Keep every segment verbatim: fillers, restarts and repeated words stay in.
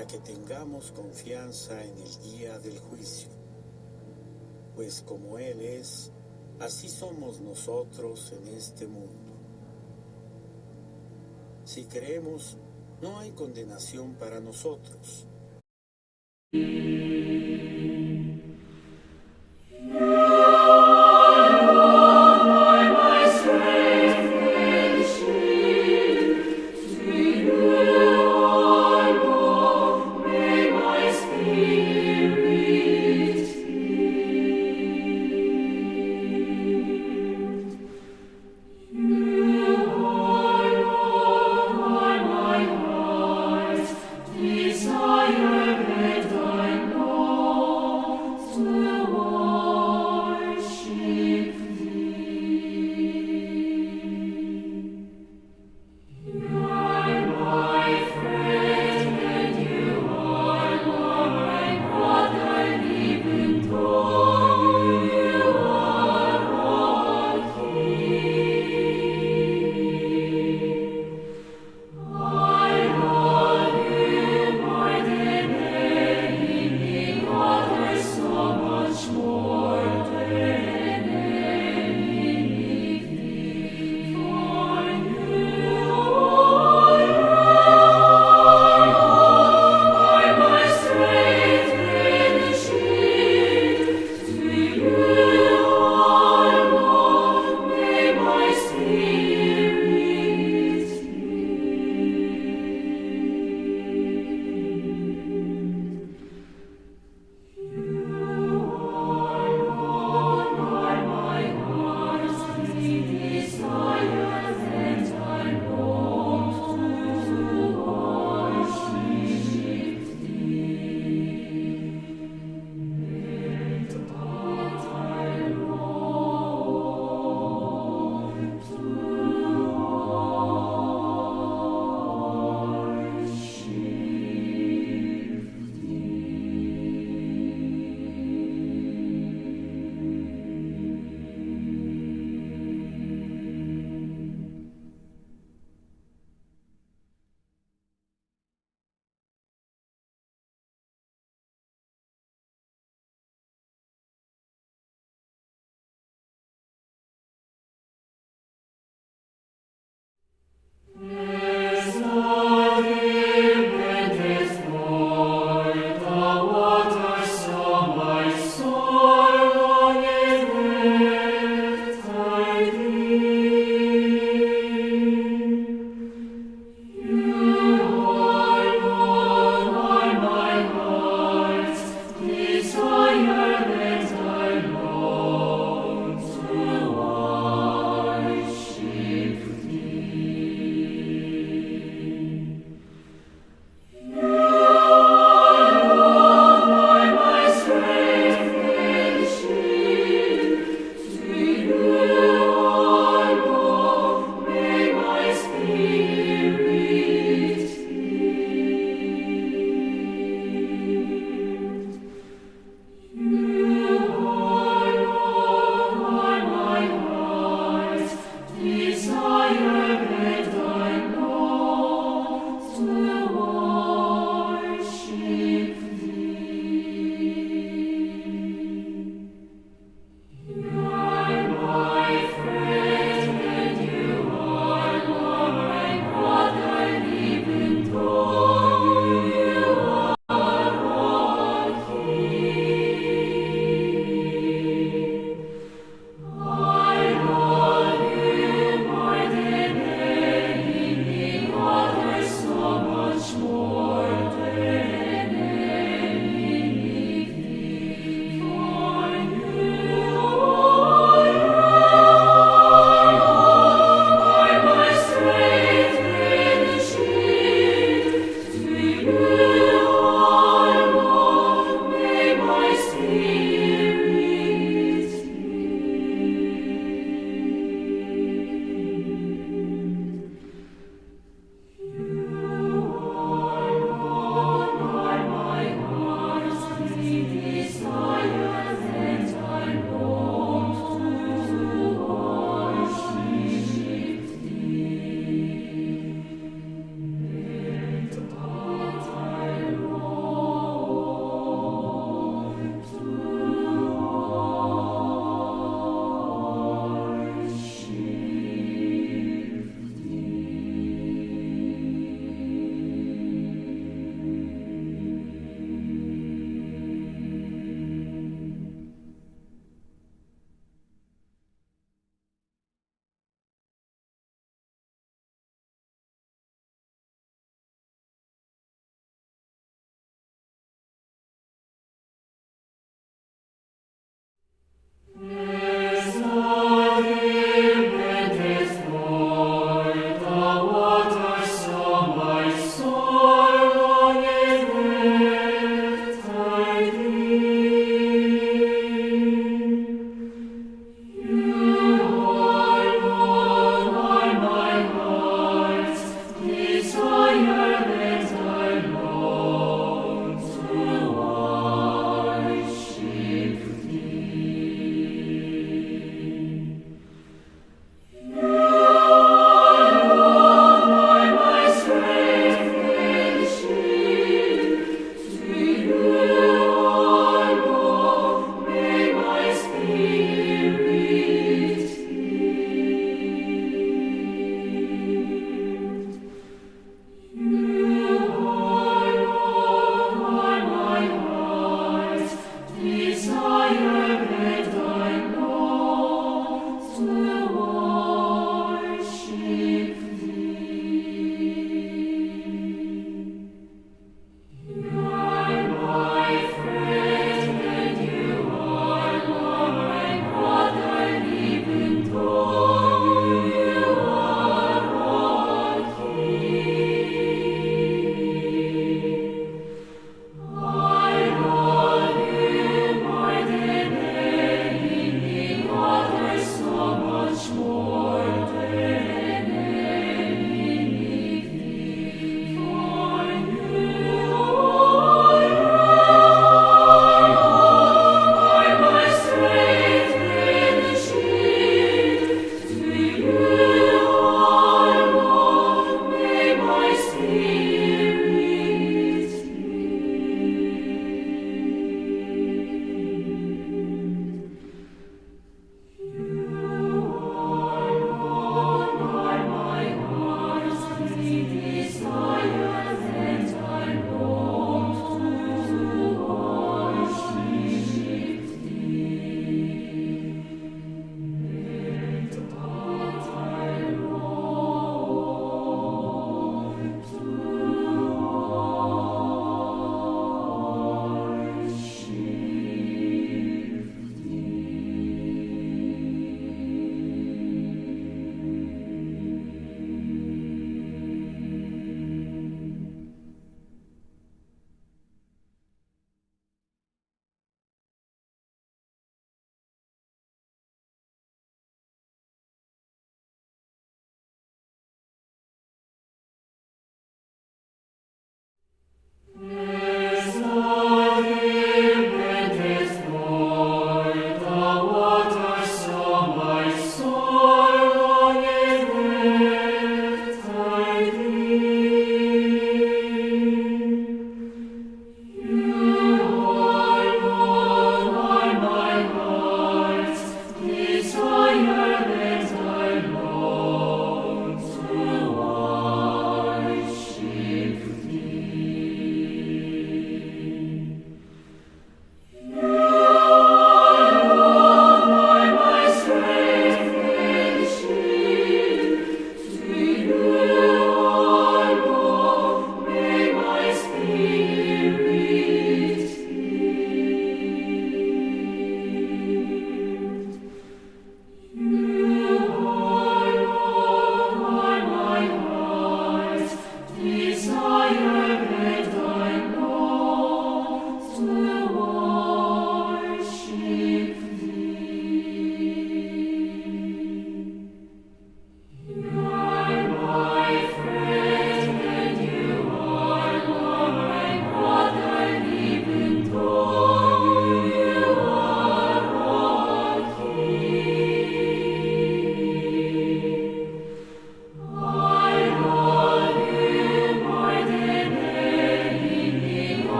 para que tengamos confianza en el día del juicio. Pues como Él es, así somos nosotros en este mundo. Si creemos, no hay condenación para nosotros.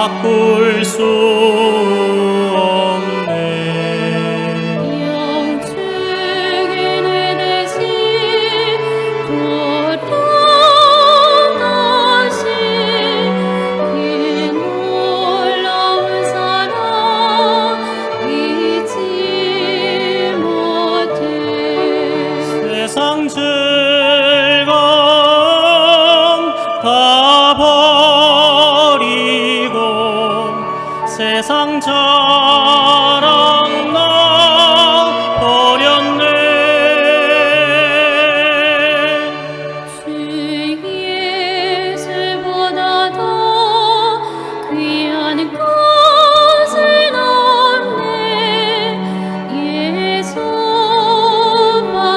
바꿀 수 없네. 영생에 대신 돌아가신 그 놀라운 사랑 잊지 못해. 세상 즐거움 다 버리고 세상 자랑 나 버렸네. 주 예수보다 더 귀한 것은 없네.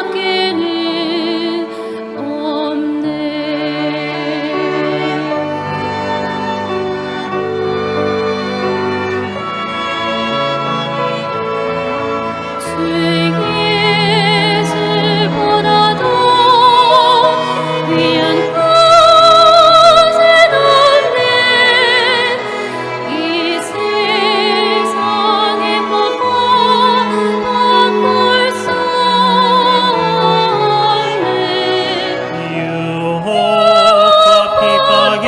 예수밖에는 없네. 주 예수보다 더 귀한 것은 없네. 이 세상에 뭐가 바꿀 수 없네. 유혹과 핍박이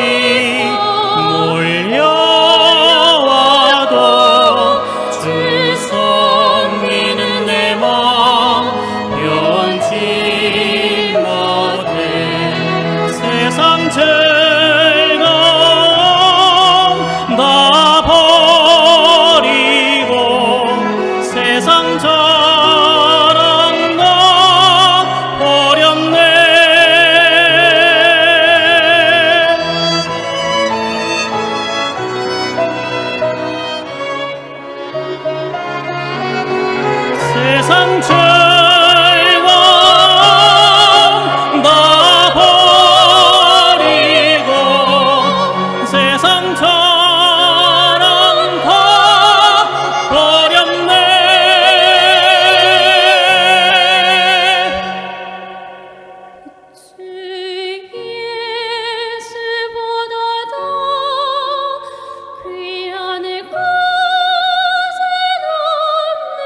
몰려와도 주 섬기는 내 마음 변치 못해. 세상 즐거움 다 버리고 세상 자랑 다 버렸네. 세상 즐거움 다 버리고 세상 자랑 다 버렸네. 주 예수보다 더 귀한 것은 없네.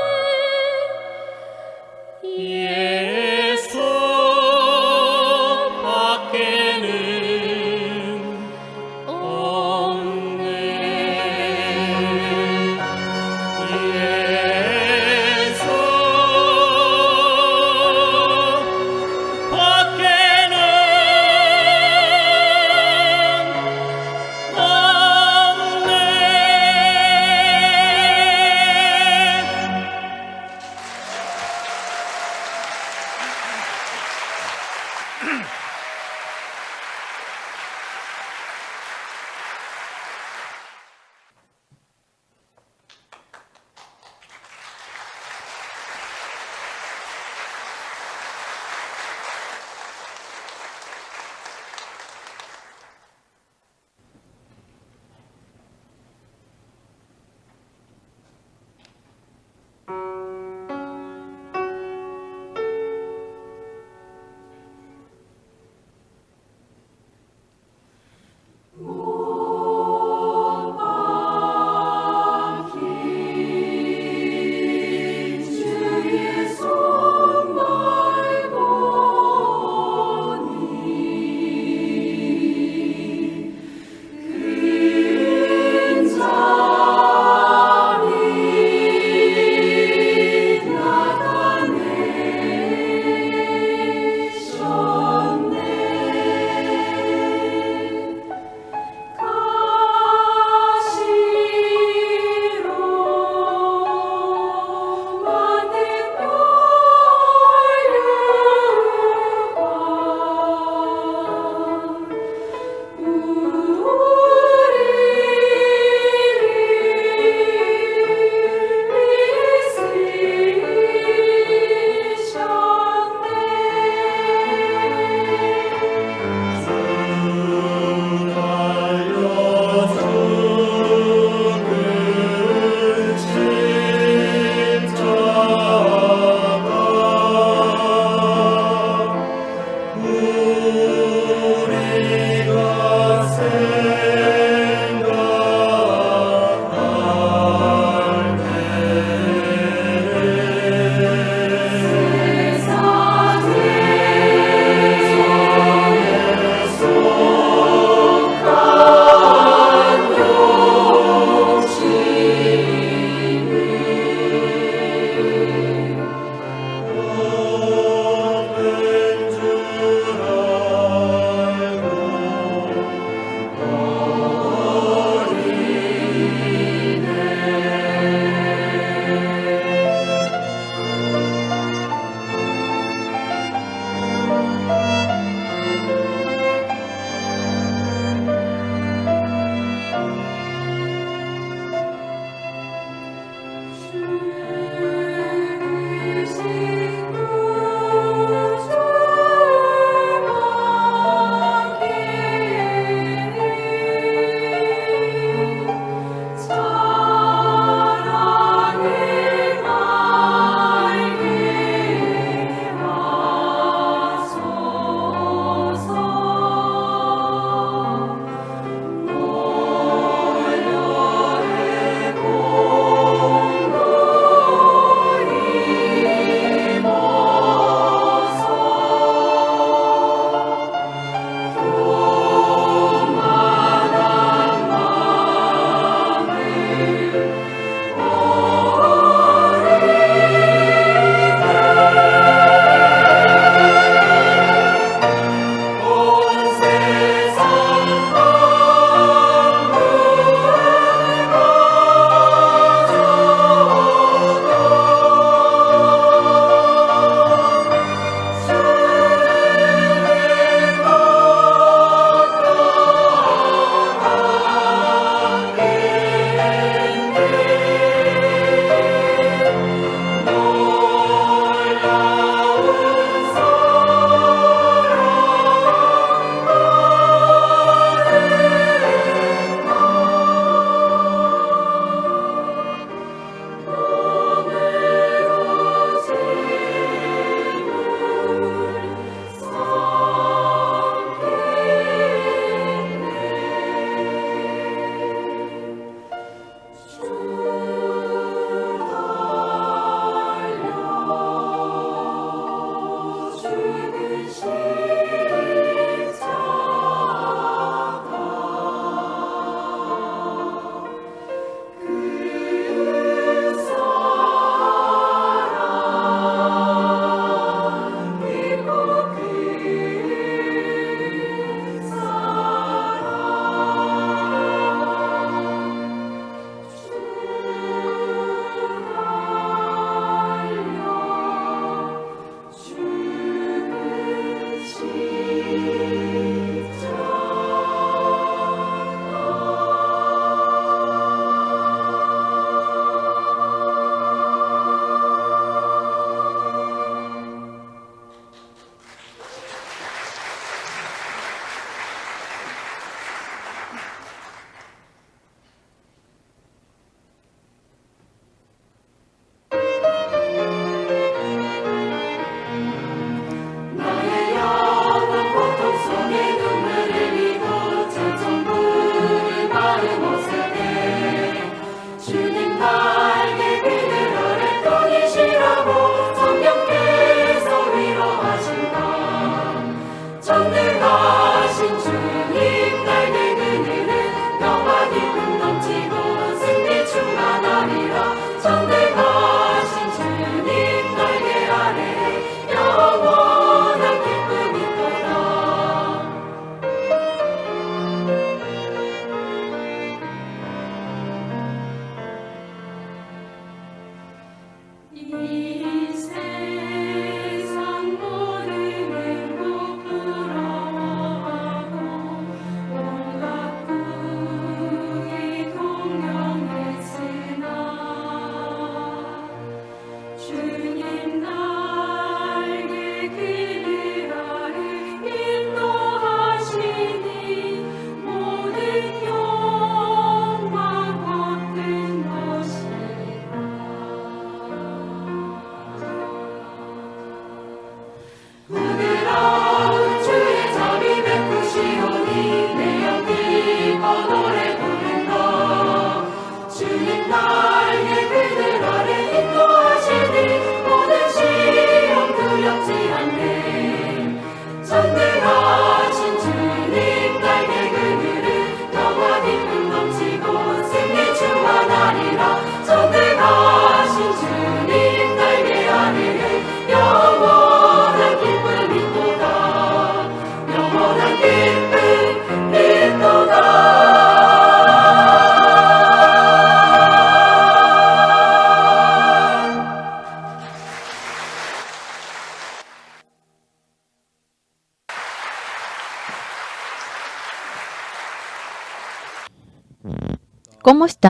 ¿Cómo está?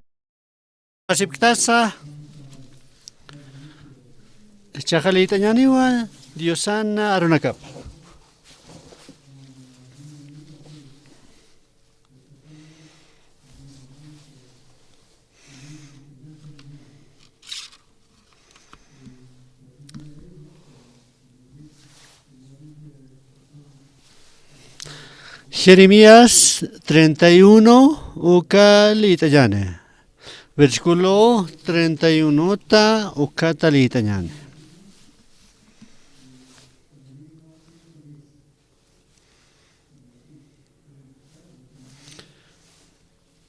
Asipktasa, chaqa liyt'añäniwa Diosana arunakapa. Jeremías treinta y uno, uka liyt'añäni. Versículo treinta y uno ta, ukata liyt'añäni.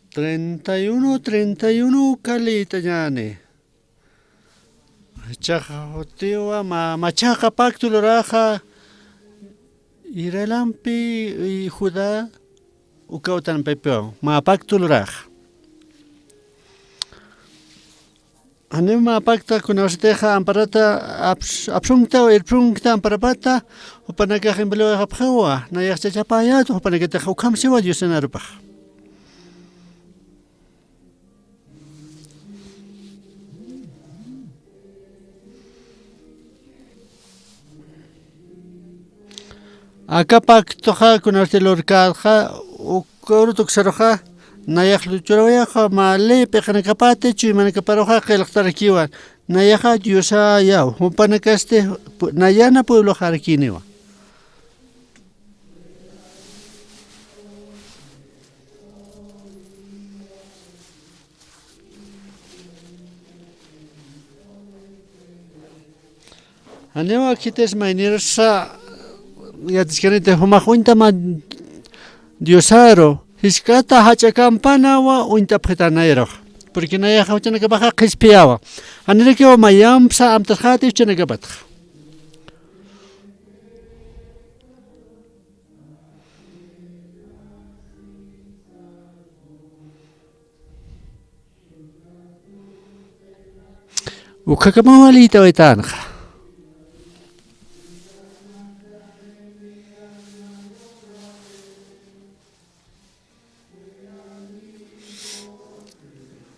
Treinta y uno, treinta y uno, uka liyt'añäni. Chaqa jutiwa mä, mä chaqa pacto luraxa Israelampi y Judá uka utanpaypiwa mä pacto luraxa. Janiw mä pacto kunawsatixa amparata aps-, apsunkta o irpsunkta amparapata, jupanakax impliwayxapxiwa, nayax chachapäyätu, jupanakatix ukham siwa Diosan arupax. Aka pactoxa kunasti lurkätxa, uk uru tuksaruxa, nayax luchurawayaxa mä ley p'iqanakapati, chuymanakaparuxa qillqtarakiwa, nayaxa Diosayäw, jupanakasti pu-, nayana puebloxarakïniwa. Janiwa khitis maynirsa yatichkaniti, jumax uñtama Diosaru, jisk'ata jach'a campanawa uñtapxitan nayarux. Porque nayaxa juchanakapaxa qhispiyäwa. Janirakiw mayampsa amtasxäti juchanakapatxa. Ukhakamwa liyt'awaytanxa.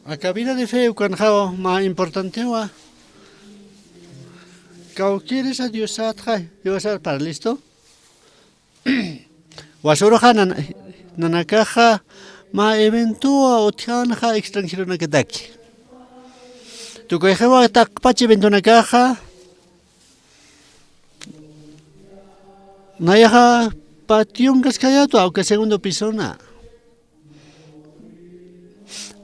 Aka vida de fe ukanxa mä importantewa. Kawkïrisa Diosatxa, Diosat para listo. Wasuruxa nan-, nanakaxa mä eventowa utjänxa extranjeronakataki. Tukuyxiwa taqpach eventonakaxa, nayaxa pationkaskäyätwa, uka segundo pisona.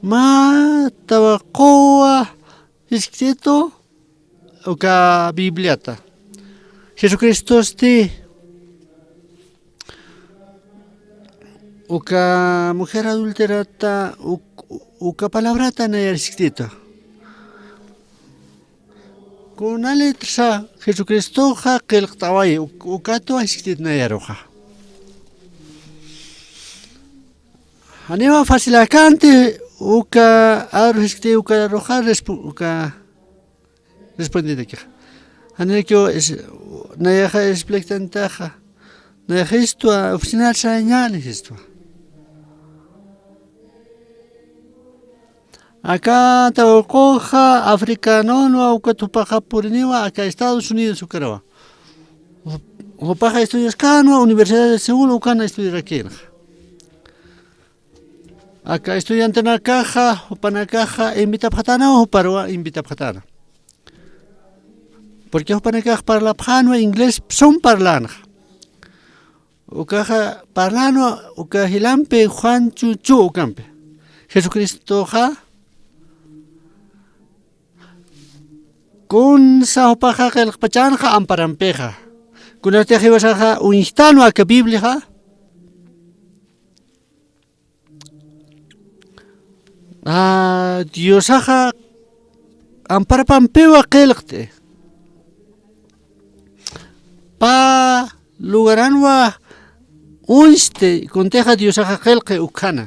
Mä tawaquwa escrito uka Bibliata. Jesucristosti uka mujer adulterata uk-, uka palabrata nayar escrito. Kunalitsa Jesucristoxa qillqt'awayi, uk-, ukatwa escrito nayaruxa. Janiwa facilakänti uka aru escrito ukaruxa respu-, uka respondidakixa. Janirakiw es-, nayaxa explicantaxa. Nayaxistwa oficinat sañäni sistwa. Aka tawaquxa africanonwa ukat jupaxa puriniwa aka Estados Unidos ukarawa. Jup-, jupaxa estudiaskänwa Universidad de Seúl, ukan estudiarakïnxa. Aka estudiantenakaxa, jupanakaxa invitapxatänawa, juparwa invitapxatäna. Porque jupanakax parlapxänwa inglés sum parlänxa. Ukaxa parlänwa uka jilampi Juan chu, chu ukampi. Jesucristoxa kunsa jupaxa qillqpachänxa amparampixa. Kunatix jiwasaxa uñjtänwa aka Bibliaxa. Ah, Diosaxa amparapampiwa qillqti. Pä lugaranwa uñsti, kuntixa Diosaxa qillqi ukhana.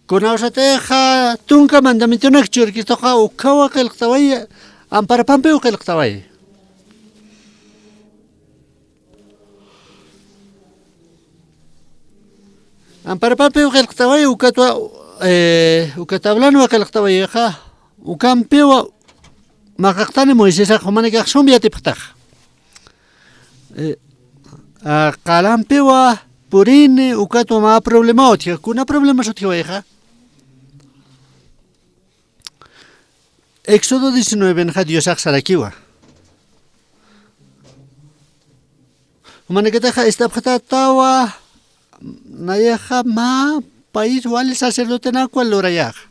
Kunawsatixa tunka mandamientonak churkistuxa ukhawa qillqtaway, amparapampiw qillqtaway. Amparapapiw qillqtaway, ukatwa, eh, uka tablanwa qillqtawayixa, ukampiwa maqaqtani Moisesax jumanakax sum yatipxtax. Eh, a, qalampiwa purini, ukatwa mä problema utji, kuna problemas utjiwayxa. Éxodo diecinueve nxa Diosax sarakiwa. Jumanakataxa ist'apxatatawa, nayaxa mä país wali sacerdotenakwa lurayaxa.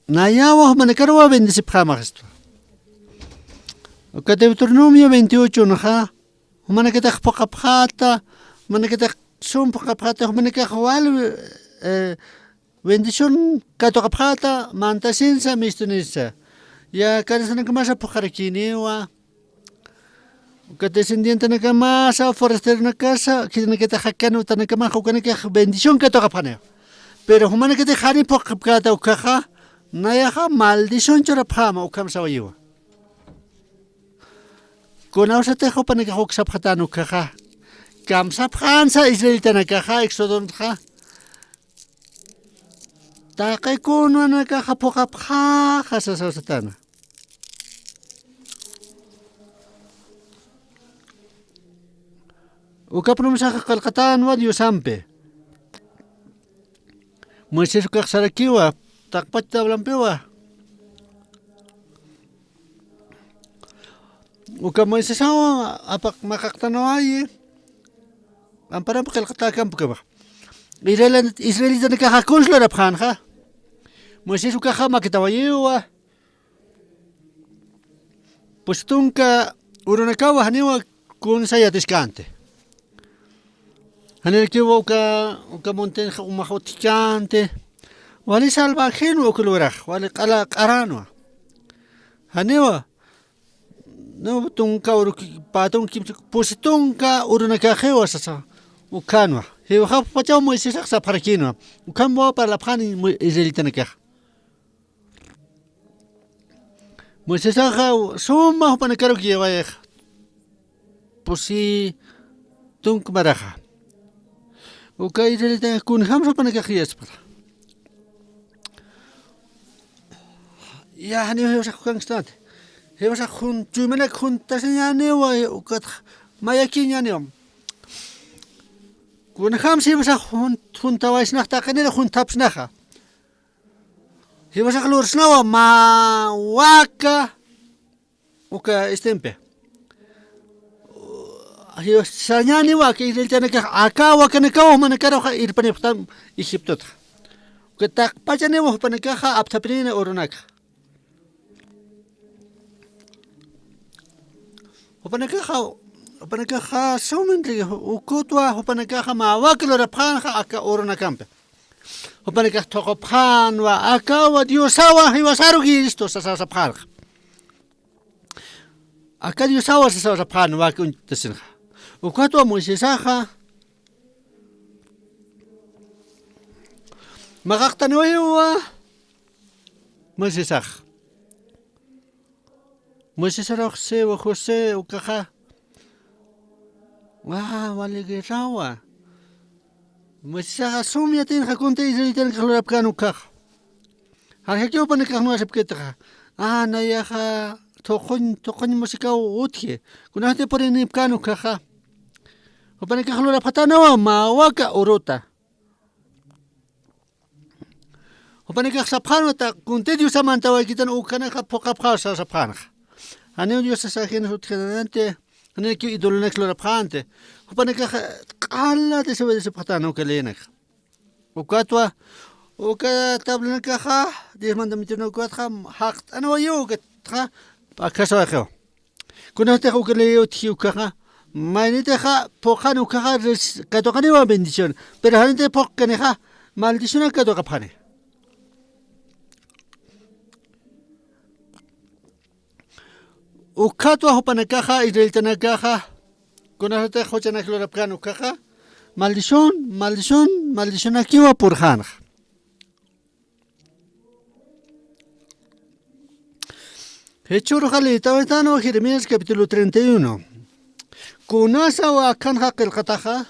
Nayawa jumanakaruwa bendecipxämaxistwa. Uka Deuteronomio veintiocho nxa, jumanakatax phuqhapxäta, jumanakatax sum phuqhapxäta, jumanakax wal, eh, bendición katuqapxäta, mantasinsa, mistuninsa. Ya, kanisanakamas phuqharakiniwa. Uka descendientenakamasa, forasteronakasa, khitinakatax jakan utanakamaxa, ukanakax bendición katuqapxaniwa. Pero jumanakatix jani phuqhapkäta ukkhaxa, nayaxa maldición churapxäma, ukham sawayiwa. Kunawsatix jupanakax uk sapxatän ukkhaxa, kamsapxänsa israelitanakaxa, Éxodonxa, taqi kunwanakaxa phuqhapxäxa sasawsatäna. Uka promesaxa qillqatänwa Diosampi. Moisés ukax sarakiwa, taqpach tablampiwa. Uka Moisesawa apaq maqaqtanawayi, amparampi qillqatäkampi ukhamax. Israel-, israelitanakaxa kuns lurapxänxa. Moisés ukaxa makitawayiwa. Pusi tunka urunakawa janiwa kunsa yatiskänti. Janirakiwa uka, uka montañaxa umax utjkänti. Wali salvajenwa uk lurax, wali q'ala, q'aränwa. Janiwa, no, tunka uru, pä tunka kimsa, pusi tunka urunakaxiwa sasa, ukkhanwa. Jiwxapxpachaw Moisesax sapxarakïnwa. Ukhamwa parlapxani Mo-, israelitanakax. Moisesaxa suma jupanakaru khiyawayxa. Pusi tunka maraxa. Uka israelitanakax kunjamsa jupanakax khiyaspaxa. Ya, janiw jiwasax ukankstänti. Jiwasax jun, chuymanak juntasiñäniwa, ukatx mayakiñäniwa. Kunjamsa jiwasax jun, juntawaysnax taqiniri junthapsnaxa. Jiwasax lursnawa mä waka uka istimpi. Jiwas sañäniwa aka israelitanakax aka wakanakaw jumanakaruxa irpanipxtam Egiptotxa. Uka taqpachaniwa jupanakaxa apthapinina urunakxa. Jupanakaxa, jupanakaxa sumintli ukutwa jupanakaxa mä waka lurapxänxa aka urunakampi. Jupanakax thuqupxänwa, akawa Diosawa jiwasaru Cristo sasawasapxänxa. Aka Diosawa sasawasapxänwa wak uñtasinxa. Ukatwa Moisesaxa maqaqtaniwayiwa Moisesax. Moisesarux siwa José ukaxa. Wa, wali guerrawa. Moisesaxa sum yatinxa kunti israelitanakax lurapkän ukkhaxa. Jarjakiw jupanakax nuwasipkitxa. A, nayaxa thuquñ, thuquñ musikaw utji. Kunasti purinipkän ukkhaxa. Jupanakax lurapxatänawa mä waka uruta. Jupanakax sapxänwa, ta kunti Diosa mantawaykitan ukanaxa phuqapxaw sasapxänxa. Janiw Diosa sajinas utjkänti, janirakiw idolonak lurapxänti. Jupanakax q'ala desobedecipxatäna uka leynakxa. Ukatwa, uka tablanakaxa, diez mandamientos ukatxa, jaqt'anwayiw ukatxa, p'akaswayixiw. Kunatix uka ley utji ukaxa, maynitixa phuqhan ukaxa res-, katuqaniwa bendición. Pero janiti phuqkanixa, maldición katuqapxani. Ukatwa jupanakaxa, israelitanakaxa, kunatix juchanak lurapkän ukaxa, maldición, maldición, maldicionakiwa purxänxa. Jichhüruxa liytawaytanwa Jeremías capítulo treinta y uno. Kunasawa akhanxa qillqataxa,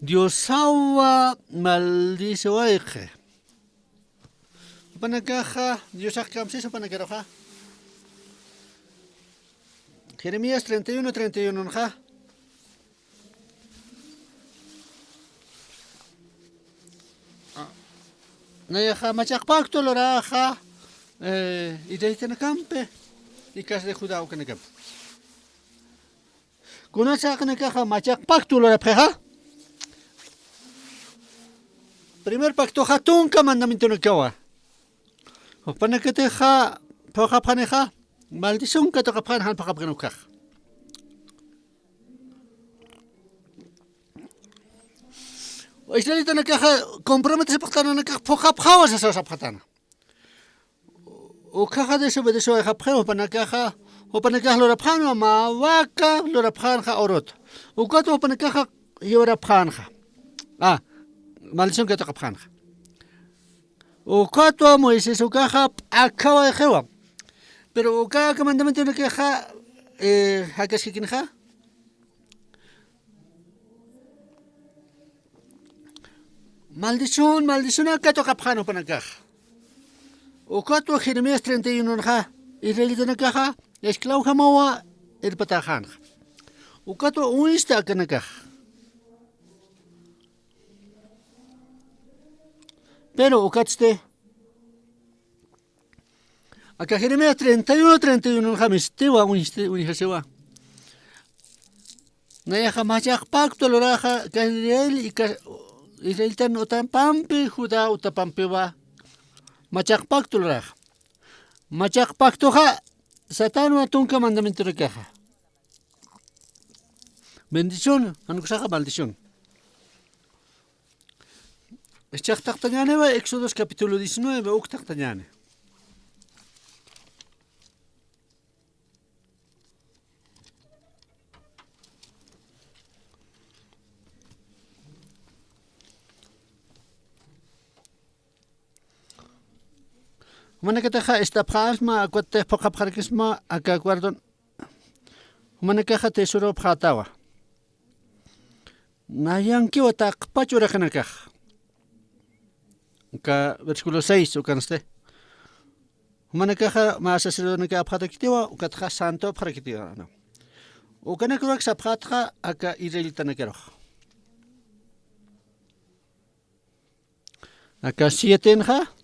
Diosawa maldiciwayqi. Jupanakaxa, Diosax kamsis jupanakaruxa. Jeremías treinta y uno, treinta y uno xa. Nayaxa machaq pacto luraxa, eh, israelitanakampi, y casa de Judá ukanakampi. Kunasa aqinakaxa machaq pacto lurapxixa. Primer pactoxa tunka mandamientonakawa. Jupanakatixa phuqapxanixa, maldición katuqapxan jan phuqapxan ukax. Israelitanakaxa comprometesipxtananakax phuqapxawa sasawsapxtana. Ukaxa desobedecewayxapxi jupanakaxa, jupanakax lurapxänwa mä vaca lurapxänxa orot. Ukatwa jupanakaxa jiwarapxänxa. Ah, maldición katuqapxänxa. Ukatwa Moisés ukaxa p'akawayxiwa. Pero uka aka mandamientonakixa, eh, jakaskikinxa. Maldición, maldición katuqapxän jupanakax. Ukatwa Jeremías treinta y uno xa, israelitanakaxa, esclavojamawa irpatäxänxa. Ukatwa uñsta akanakax. Pero ukatsti, aka Jeremías treinta y uno, treinta y uno xa mistiwa uñsti-, uñjasiwa. Nayaxa machaq pacto luraxa, aka Israel y aka Israelitan utapampi, Judá utapampiwa. Machaq pacto luraxa. Machaq pactoxa, Satanwa tunka mandamientonakaxa. Bendición, jan uksaxa maldición. Jichhax taqtañäniwa, Éxodos capítulo diecinueve, uk taqtañäni. Jumanakatixa ist'apxäsma, ukat phuqhapxarakisma aka cuarton. Jumanakaxa tesoropxätawa. Nayankiwa taqpach uraqinakax. Aka versículo seis ukansti. Jumanakaxa mä sacerdotenakax apxarakitiwa, ukatxa santopxarakitiwa. Ukanakarak sapxätxa aka israelitanakarux. Aka sietenxa,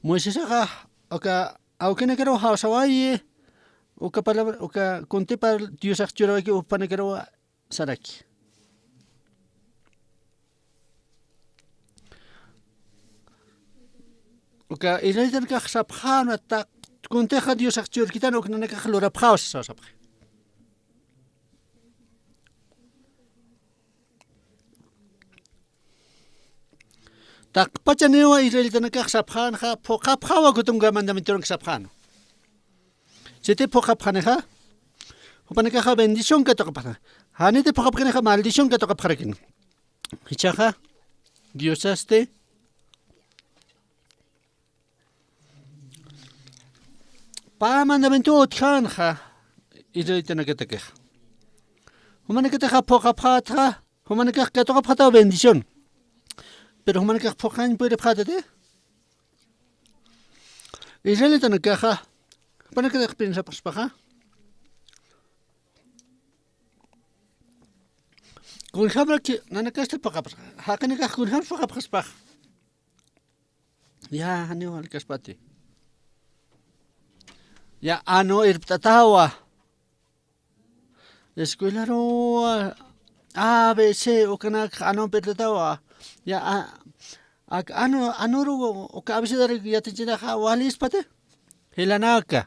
Moisesaxa, uka awkinakaruw jawsawayi, uka palabra, uka kuntipar Diosax churawayki jupanakaruw saraki. Uka israelitanakax sapxänwa, taq kuntixa Diosax churkitan, uk nanakax lurapxäwa sasaw sapxi. Taqpachaniwa israelitanakax sapxänxa, phuqhapxäwa kutunka mandamientonak sapxänwa. Siti phuqhapxanixa, jupanakaxa bendición katuqapxani. Janiti phuqhapxanixa maldición katuqapxarakini. Jichhaxa, Diosasti, pä mandamiento utjänxa israelitanakatakixa. Jumanakatixa phuqhapxätxa, jumanakax katuqapxätaw bendición. Pero jumanakax phuqhañ puyripxätati. Israelitanakaxa, jupanakatix piensapxaspaxa. Kunjamrak nanakasti phuqhapxaspa, jaqinakax kunjam phuqhapxaspaxa. Ya, janiw alkaspati. Ya, anu irpt'atawa. Escuelaruwa, A B C, ukanak anu irpt'atawa. Ya, a, ak anu, anuru, uka abecedario yatichinaxa walispati. Jilanaka.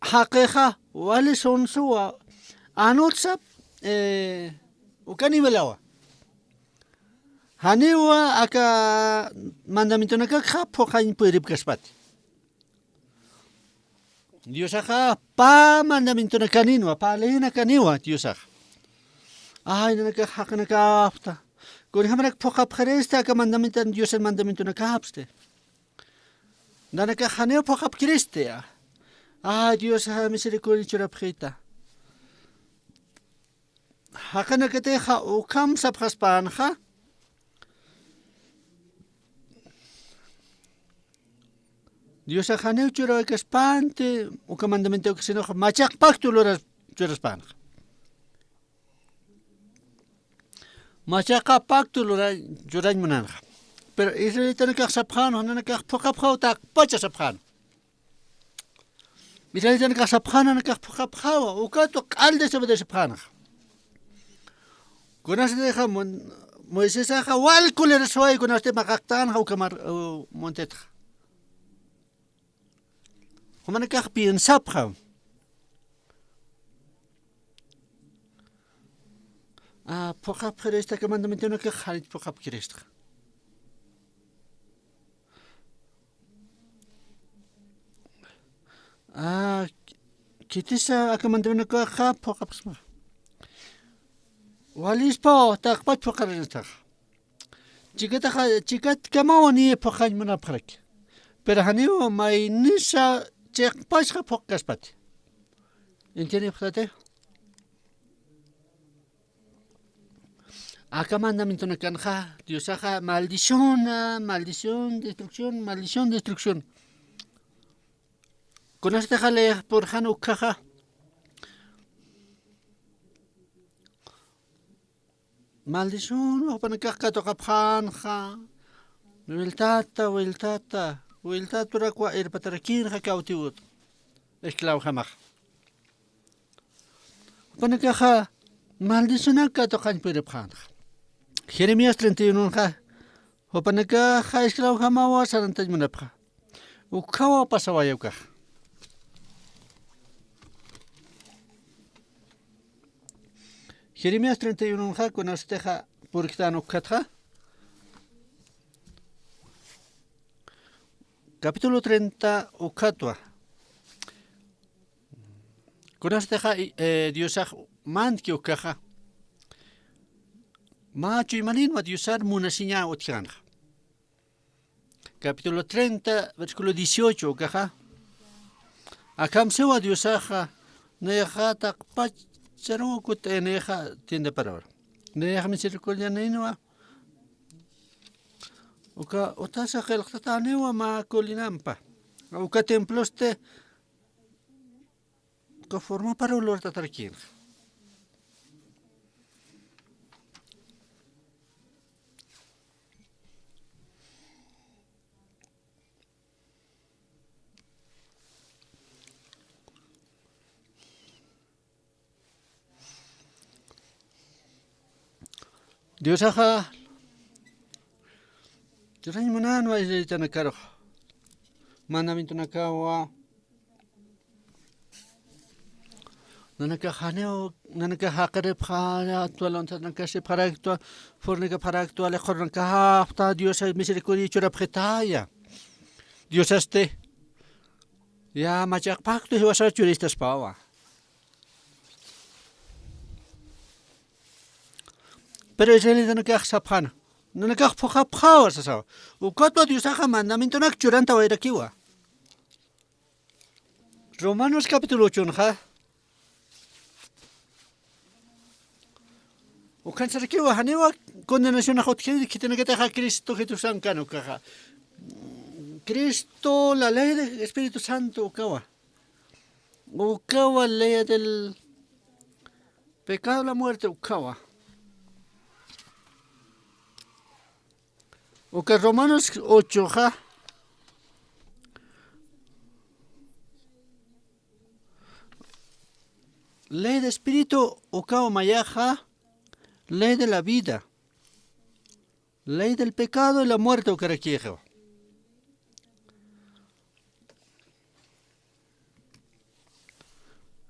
Jaqixa wali sonsuwa, anutsa, eh, uka niwelawa. Janiwa aka mandamientonakakxa phuqhañ puyripkaspati. Diosaxa pä mandamientonakaninwa, pä leyinakaniwa Diosaxa. Ay, nanakax jaqinakapxta. Kunjamarak phuqhapxiristi aka mandamientan Diosan mandamientonakapsti. Nanakax janiw phuqhapkiristi. Ay, Dios, ah, misericordia churapxita. jaqinakatixa ukham sapxaspänxa, Diosax janiw churawaykaspänti uka mandamientoki, sinoxa machaq pacto luras churaspänxa. Machaqa pacto lura-, churañ munanxa. Pero israelitanakax sapxänwa, nanakax phuqhapxaw taqpacha sapxänwa. Israelitanakax sapxänwa, nanakax phuqhapxawa, ukatwa q'al desobedecepxänxa. Kunasatixa Mon-, Moisesaxa wal colerasway kunasati maqaqtänxa uka mar, u, montetxa. Jumanakax piensapxam. A, phuqhapxirista aka mandamientonakax, janich phuqhapxirista. A, khitisa aka mandamientonakaxa phuqhapxisma. Walispaw taqpach phuqharinistaxa. Chikataxa, chikatkamawa niy phuqhañ munapxaraki. Pero janiw maynisa chiqpachxa phuqkaspati. ¿Entiendipxtati? Aka mandamientonakanxa, Diosaxa maldiciona, maldición, destrucción, maldición, destrucción. Kunasatixa leepurxän ukkhaxa. Maldición, jupanakax katuqapxänxa, wiltata, wiltata, wiltaturakwa irpatarakïnxa cautivo, esclavojamax. Jupanakaxa maldicionak katuqañ puripxänxa. Jeremías treinta y uno nxa, jupanakaxa esclavojamawa sarantañ munapxa. Ukkhawa pasawaya ukax. Jeremías treinta y uno nxa, kunasatixa purktan ukkhatxa. Capítulo treinta ukkhatwa. Kunasatixa, eh, Diosax mantki ukkhaxa. Mä chuymaninwa Diosar munasiña utjkänxa. Capítulo treinta, versículo dieciocho, ukaxa. Akham siwa Diosaxa, nayaxa taqpacharuw kut'ay nayaxa tienda parawar. Nayax misericordianinwa. Uka utasa qillqtatäniwa mä colinampa. Uka templosti conformaparuw lurtatarakïnxa. Diosaxa churañ munanwa israelitanakarux mandamientonakawa. Nanakax janiw, nanakax jaqiripxaraktwa, lanzanakasipxaraktwa, furnakapxaraktwa, liqhurunakaxapxta, Dios misericordia churapxitaya. Diosasti ya machaq pacto jiwasar churistaspawa. Pero israelitanakax sapxäna, nanakax phuqhapxawa sasawa. Ukatwa Diosaxa mandamientonak churantawayrakiwa. Romanos capítulo ocho nxa. Ukhan sarakiwa, janiwa condenacionax utjkiti, khitinakatixa Cristo Jesusan kän ukaxa. Cristo, la ley de Espíritu Santo ukawa. Ukawa ley del pecado, la muerte ukawa. Uka Romanos ocho xa. Ley de espíritu ukawa mayaxa, ley de la vida, ley del pecado y la muerte ukarakixiwa.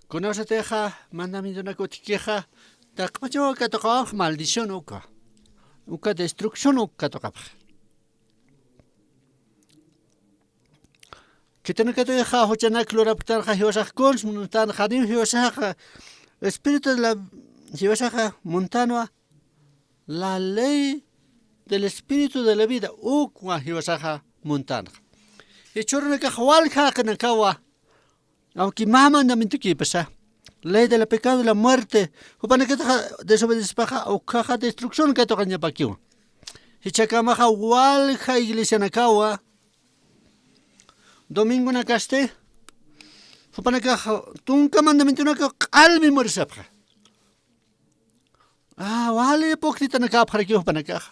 Kunasatixa mandamientonak utjkixa, taqpachaw katuqapxi maldición uka. Uka destrucción uk katuqapxi. Khitinakatixa juchanak lurapktanxa jiwasax kuns muntanxa, janiw jiwasaxa espíritu de la, jiwasaxa muntanwa, la ley del espíritu de la vida, ukwa jiwasaxa muntanxa. Jichhürunakax walja jaqinakawa, aunque mä mandamientukïpasa, Ley del pecado y la muerte. Jupanakataxa desobedecespaxa, ukhaxa destrucción katuqañapakiwa. Jichhakamaxa walja iglesianakawa domingonakasti, jupanakaxa tunka mandamientonaka q'almi murisapxa. Ah, wali hipocritanakäpxarakiw jupanakaxa.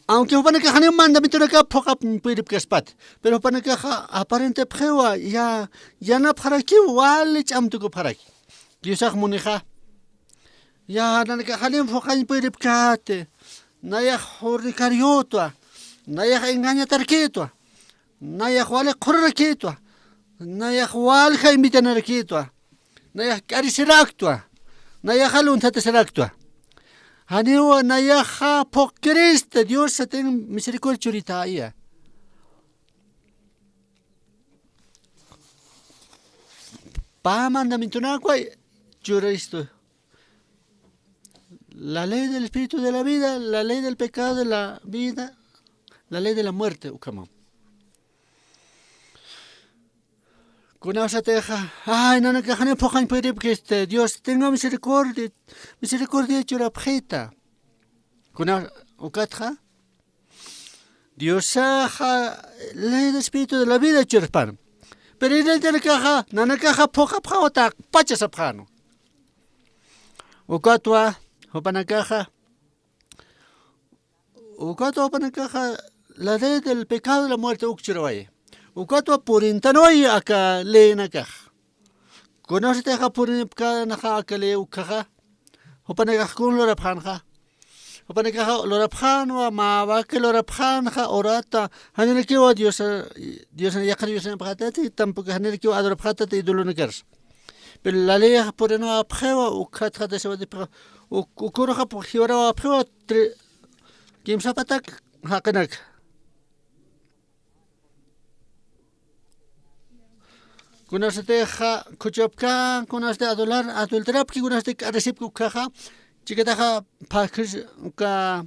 Aunque jupanakax janiw mandamientonaka phuqhapxañ puyripkaspati, pero jupanakaxa aparentepxiwa, ya, yanapxarakiw wali ch'amtukupxaraki. Diosax munixa, ya, nanakax janiw phuqhañ puyripkati, nayax fornicariotwa, nayax engañatarkitwa, nayax wali qhururaktwa, nayax walja invitanarakitwa, nayax k'arisiraktwa, nayaxa lunthatasirakta. Janiw nayaxa phuqkirista, Dios satin misericordia churita aya. Pä mandamientonakwa churistu. La ley del espíritu de la vida, la ley del pecado de la vida, la ley de la muerte, ukhama. Kunasatixa, ay, nanakax janiw phuqhañ puyripki, este, Dios, tenga misericordia, misericordia churapxita. Kuna, ukatxa, Diosaxa, ley del espíritu de la vida churaspan. Pero iglesianakaxa, nanakaxa phuqhapxawa, taqpacha sapxäna. Ukatwa, jupanakaxa, ukatwa jupanakaxa, la ley del pecado y la muerte uk churawayi. Ukatwa purintanwayi aka leynakax. Kunasatixa purinipkänxa aka ley ukhaxa, jupanakax kun lurapxänxa. Jupanakaxa lurapxänwa, mä waki lurapxänxa, urata, janirakiwa Dios, Dios yaqha Diosnipxatati, tampoco janirakiwa adorapxatati idolonakarsa. Pero la leyxa purinawapxiwa, ukhatxa desobedepxiwa, uk-, ukurxa jiwarawapxiwa, tri-, kimsa patak jaqinaka. Kunasatixa khuchapkän, kunasati adular, adulterapki, kunasati k'arisipki ukhaxa, chikataxa phakhis uka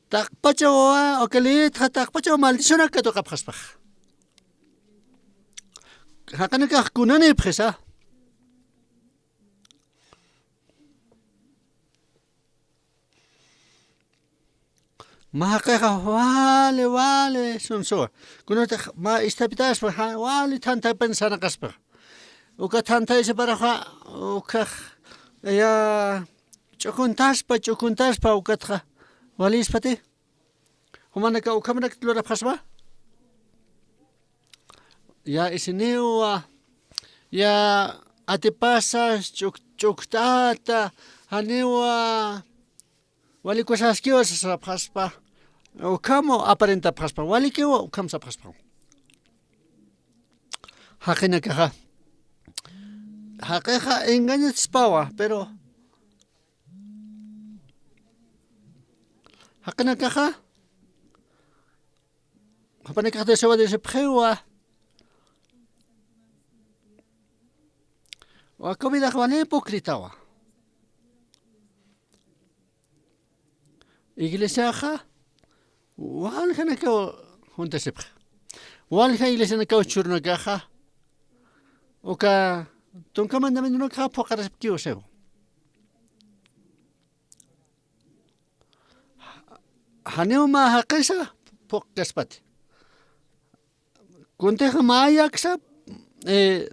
taqpachawa, uka leyitxa taqpachawa maldicionak katuqapxaspax. Jaqinakax kunanipxisa. Mä jaqixa wali, wali sunsuwa. Kunatix mä isthapitaspa, ja-, wali thanthapan sarnaqaspa. Uka thanthaysiparaxa, ukhax, ya, ch'ukuntaspa, ch'ukuntaspa, ukatxa, walispati. Jumanaka ukhamanak lurapxaspa. Ya isiniwa, ya atipasa, ch'uk-, ch'ukt'ata, janiwa, wali kusaskiwa sasapxaspa, ukham aparentapxaspa, walikiwa ukham sapxaspa. Jaqinakaxa, jaqixa engañatispawa, pero jaqinakaxa, jupanakax desobedecipxiwa. Wa covidax wali hipócritawa. Iglesiaxa waljanakaw juntasipxa. Walja iglesianakaw churunakaxa. Uka tunka mandamientonakaxa phuqarasipkiw siw. Janiw mä jaqisa phuqkaspati. Kuntixa mä yaksa, eh,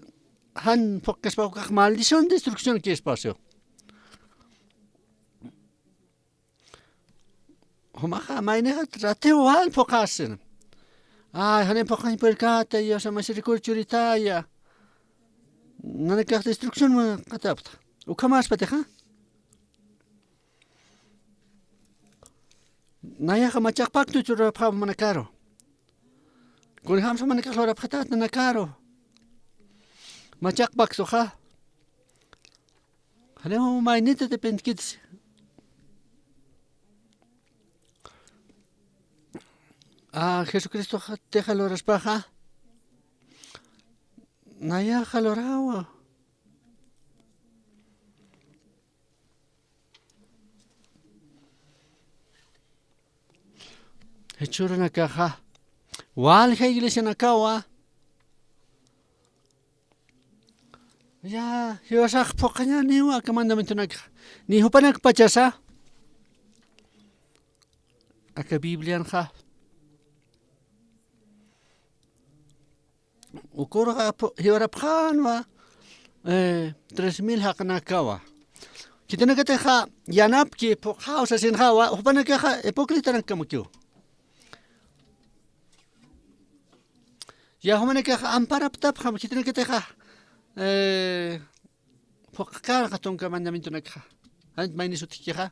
jan phuqkaspa ukax maldición, destrucción kïspa siw. Jumaxa maynixa tratiw wal phuqasin. Ay, janiw phuqañ purirkata, Diosa misericordia churitaya. Nanakax destrucción mä qatapta. Ukhamaspatixa. Nayaxa machaq pacto churapxam nanakaru. Kunjamsa manakax lurapxatat nanakaru. Machaq pactoxa. Janiw maynita depentkitsi. A Jesucristoxa tixa luraspaxa. Nayaxa lurawa. Jichhürunakaxa, walja iglesianakawa, Ya, jiwasax phuqhañäniwa aka mandamientonakxa. Ni jupanakpachasa. Aka Biblianxa. Ukurxa phu-, jiwarapxänwa, eh, tres mil jaqinakawa. Khitinakatixa yanapki phuqhaw sasinxawa, jupanakaxa hipócritanakkamukiw. Ya jumanakaxa amparaptapxam, khitinakatixa, eh, phuqkänxa tunka mandamientonakxa. Jan maynis utjkixa.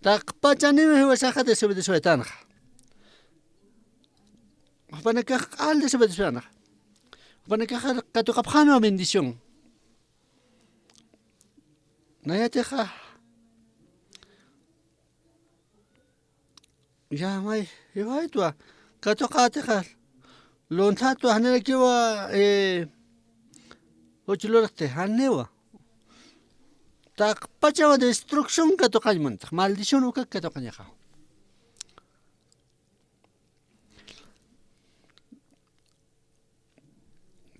Taqpachaniw jiwasaxa desobedecewaytanxa. Jupanakax q'al desobedecewaytanxa. Jupanakaxa katuqapxänwa bendición. Nayatixa, ya may, jiwaytwa, katuqätixa, lunthatwa, janirakiwa, eh, juch lurxti, janiwa. Taqpachawa destrucción katuqañ muntax, maldición ukak katuqañaxa.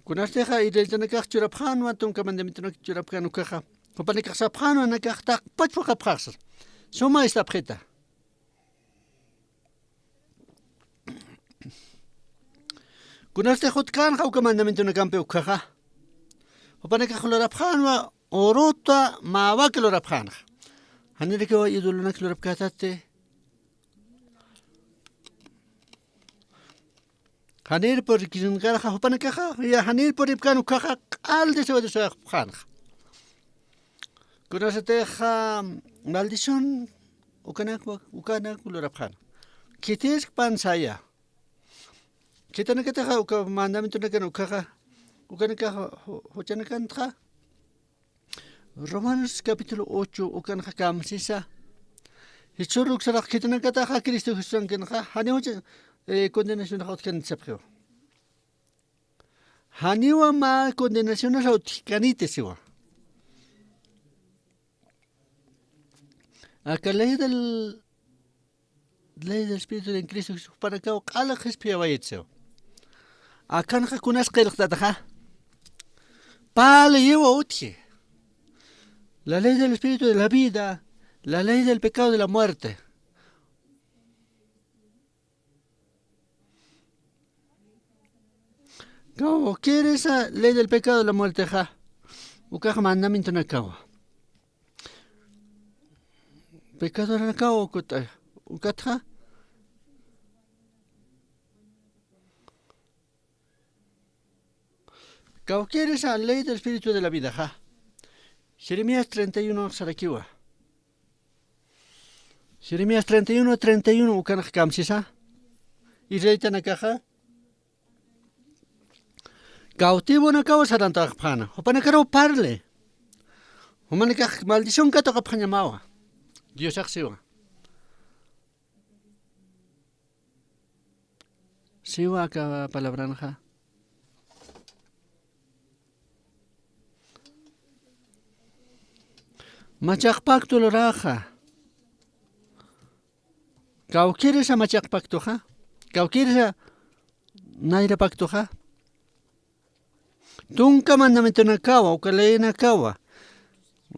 Kunartixa israelitanakax churapxänwa, tunka mandamientonak churapkän ukaxa. Jupanakax sapxänwa, nakax taqpach phuqhapxäxa. Suma ist'apxita. Kunasti jutkänxa uka mandamientonakampi ukkhaxa. Jupanakax lurapxänwa uruta mä waki lurapxänxa. Janirakiwa idolonak lurapkätati. Janir puripkänxa jupanakaxa, ya janir puripkän ukkhaxa q'al desobedecewayapxänxa. Kunasatixa maldición ukanak, ukanak lurapxän. Khitiskpan saya. Khitinakatixa uka mandamientonakan ukkhaxa, ukanakaxa ju-, juchanakantxa. Romanos capítulo ocho ukanxa kamsisa. Jichhüru uksarax khitinakataxa Cristo Jesusankanxa, janiw, eh, condenacionax utjkaniti sapxiw. Janiwa mä condenacionax utjkaniti siwa. Aka ley del, ley del Espíritu de Cristo Jesús jupanakaw q'ala qhispiyawayit siwa. Akanxa kunas qillqtataxa. Pä leyiwa utji. La ley del Espíritu de la vida, la ley del pecado de la muerte. Kawkïrisa ley del pecado de la muertexa. Ukax mandamientonakawa. Pecadornakawa ukut-, ukatxa. Kawkïrisa ley del Espíritu de la vidaxa. Jeremías treinta y uno sarakiwa. Jeremías treinta y uno, treinta y uno ukanxa kamsisa. Israelitanakaxa. Cautivonakaw sarantaxapxäna. Jupanakaruw parli. Jumanakax maldición katuqapxañamawa. Diosax siwa. Siwa aka palabranxa. Machaq pacto luraxa. Kawkïrisa machaq pactoxa. Kawkïrisa nayra pactoxa. Tunka mandamientonakawa, uka leynakawa.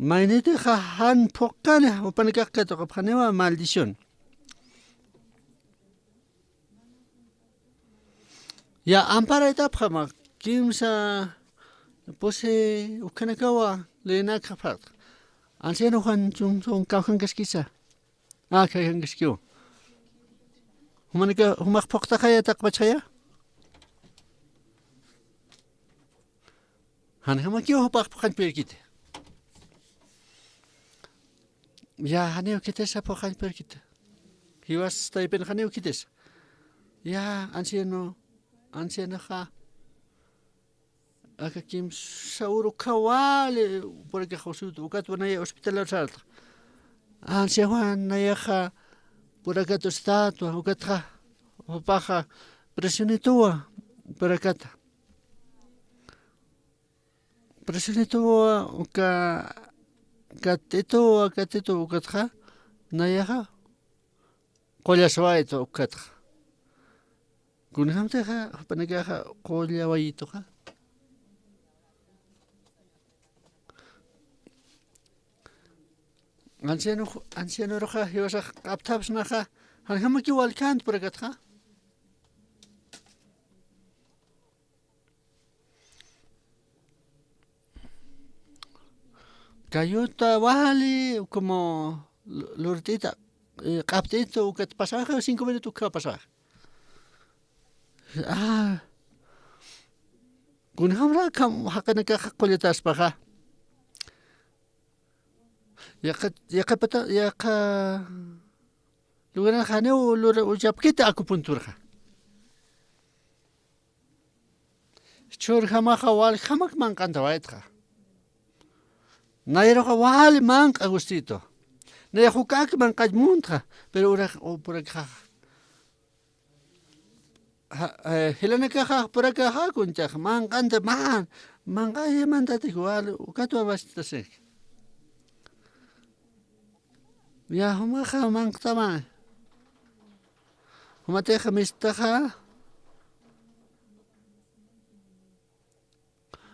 Maynitixa jan phuqkani, jupanakax katuqapxaniwa maldición. Ya amparaytapxama, kimsa pusi ukhanakawa leynakxa phat. Anciano Juan, chun, chun, kawkhankaskisa. Ah, kaykankiskiw. Jumanika, jumax phuqtaxaya, taqpachxaya. Janjamakiw jupax phuqañ pirkiti. Ya, janiw khitisa phuqañ pirkiti. Jiwas taypin janiw khitisa. Ya, anciano, ancianaxa. Aka kimsa uru ukhaw wali purakax usutu, ukatwa naya hospitalar sarta. Anciano Juan nayaxa purakat usutatwa, ukatxa, jupaxa presionituwa purakata. Presionituwa uka katituwa, katituwa ukatxa, nayaxa qullaswaytu ukatxa. Kunjamtixa, jupanakaxa qullawayituxa. Anciano, ancianoruxa jiwasax q'apthapxsnaxa, janjamakiw walkant purakatxa. Kayuta wali, como lu-, lurt'ita, eh, q'apt'ita, ukat pasaxa, cinco minutos uka pasaxa. Ah, kunjamra kam jaqinakaxa qullataspaxa. Yaqa, yaqa pata, yaqa lugaran janiw lura uchapkita aku punturxa. Churjamaxa waljamak manq'antawaytxa. Nayruxa wali manq'a gustito. Nayax ukak manq'añ muntxa, pero urax, o, purakxa. Ja, eh, jilanakaxa, purakaxa, kunchax, manq'anta, man, manq'ayamantatik wal, ukatwa bastitasinki. Ya, jumaxa, manq'tama. Jumatixa, mistaxa.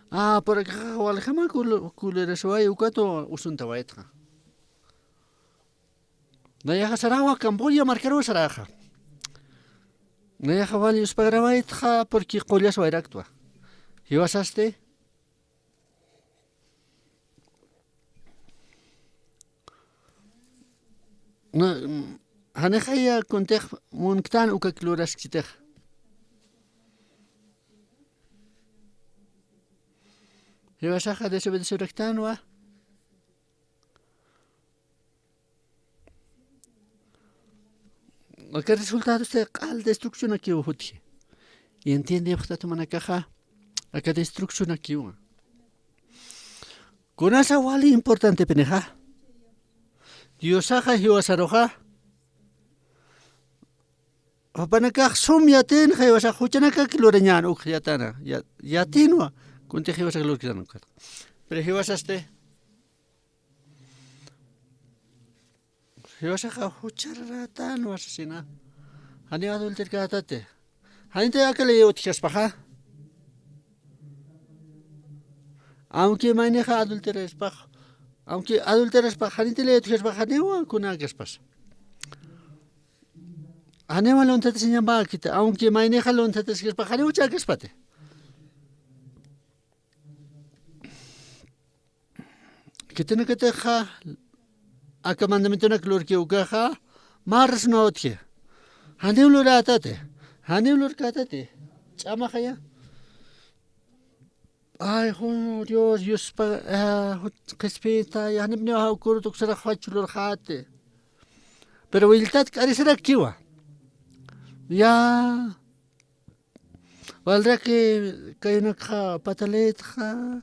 Ah, por acá, waljama kul-, kulerasway, ukatu usuntawaytxa. Nayaxa sarawa, Camboya markaruw saraxa. Nayaxa wali uspagrawaytxa, porque qullas wayraktwa. Jiwasasti. Na, mm, janixaya kuntix munktan ukak luraskitix. Jiwasaxa desobedecer uraktanwa. Aka resultados de q'al destrucción akiw jutji. Y entiende, jtatumanakaxa, aka destrucción akiwa. Kunasa wali importante pinixa. Diosaxa jiwasaruxa. Jupanakax sum yatinxa jiwasax juchanakak lurañan uk yatana. Ya-, yatinwa. Kunti jiwasak lurkitan ukat. Pero jiwasasti. Jiwasaxa juchararatan wasasina. Janiw adulterkätati. Janiti aka ley utjaspaxa. Aunque maynixa adulteraspax. Aunque adulteraspax, janiti ley utjaspax, janiwa kunäkaspas. Janiwa lunthatasiñamäkiti. Aunque maynixa lunthatasiñaspax, janiw chäkaspati. Khitinakatixa, aka mandamientonak lurki ukaxa, mä razonawaytji. Janiw lurätati, janiw lurkätati. Ch'amaxaya. Ay, ju-, Dios, Diospa, ah, ju-, qhispiyta, janipniw jawkürut uksarax juch lurxäti. Pero willtat k'arisarakkiwa. Ya. Walraki kayunakxa patalïtxa,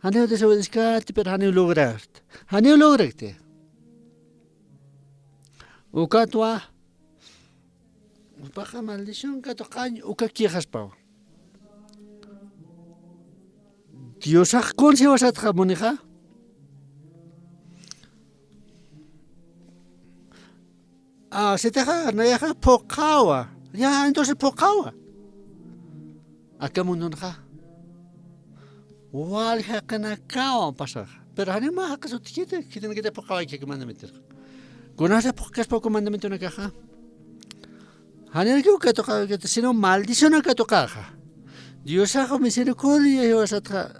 janiw desobedeskäti, pero janiw logräti. Janiw lograkti. Ukatwa, jupaxa maldición katuqañ ukakïxaspawa. Diosax kun jiwasatxa munixa. Ah, sitixa, nayaxa phuqhawa. Ya, entonces phuqhawa. Aka mundunxa. Wal jaqinakawa pasaxa. Pero janiw mä jaqis utjkiti, khitinakiti phuqhawayki aka mandamientoxa. Kunasa phuqkaspa uka mandamientonakaxa. Janirakiw katuqäkiti, sino maldición katuqäxa. Diosaxa misericordia jiwasatxa.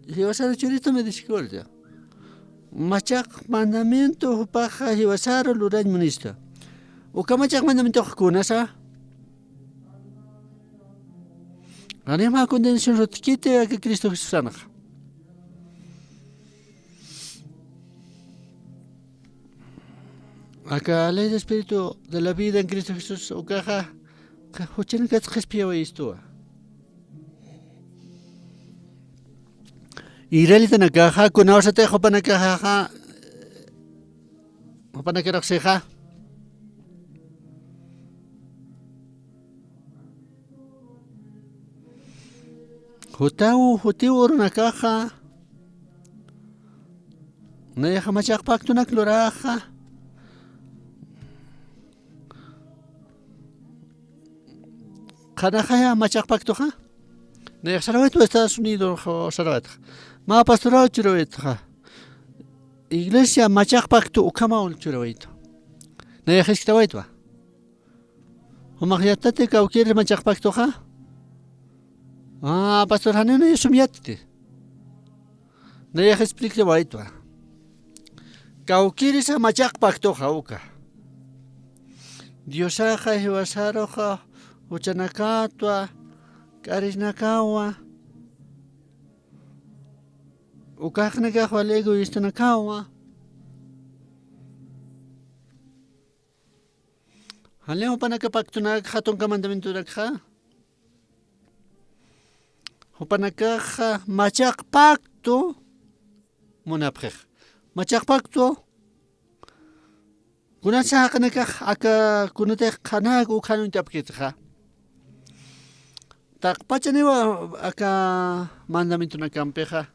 Jiwasar churita misericordia. Machaq mandamiento jupaxa jiwasaru lurañ munista. Uka machaq mandamientox kunasa. Janiw mä condenación utjkiti aka Cristo Jesusanxa. Aka ley de espíritu de la vida en Cristo Jesús ukaxa, juchanakat qhispiyawayistuwa. Israelitanakaxa, kunawsatix jupanakaxa, jupanakaruxixa. Jutaw, jutiw urunakaxa, nayaxa machaq pactonak luraxa. Qhanaxaya machaq pactoxa. Nayax sarawaytwa Estados Unidos, sarawaytxa. Mä pastoraw churawaytxa. Iglesia machaq pacto ukhamaw churawaytu. Nayax jisktawaytwa. Jumax yattati kawkïris machaq pactoxa. Ah, pastor, janiw nayax sum yattiti. Nayax expliktawaytwa. Kawkïrisa machaq pactoxa uka. Diosaxa jiwasaruxa juchanakatwa, k'arisnakawa. Uka jaqinakax wali egoístanakawa. Janiw jupanaka pactonakxa, tunka mandamientonakxa. Jupanakaxa machaq pacto munapxix. Machaq pacto. Kunatsa jaqinakax aka kunatix qhanäk ukhan uñt'apkitixa. Taqpachaniwa aka mandamientonakampixa.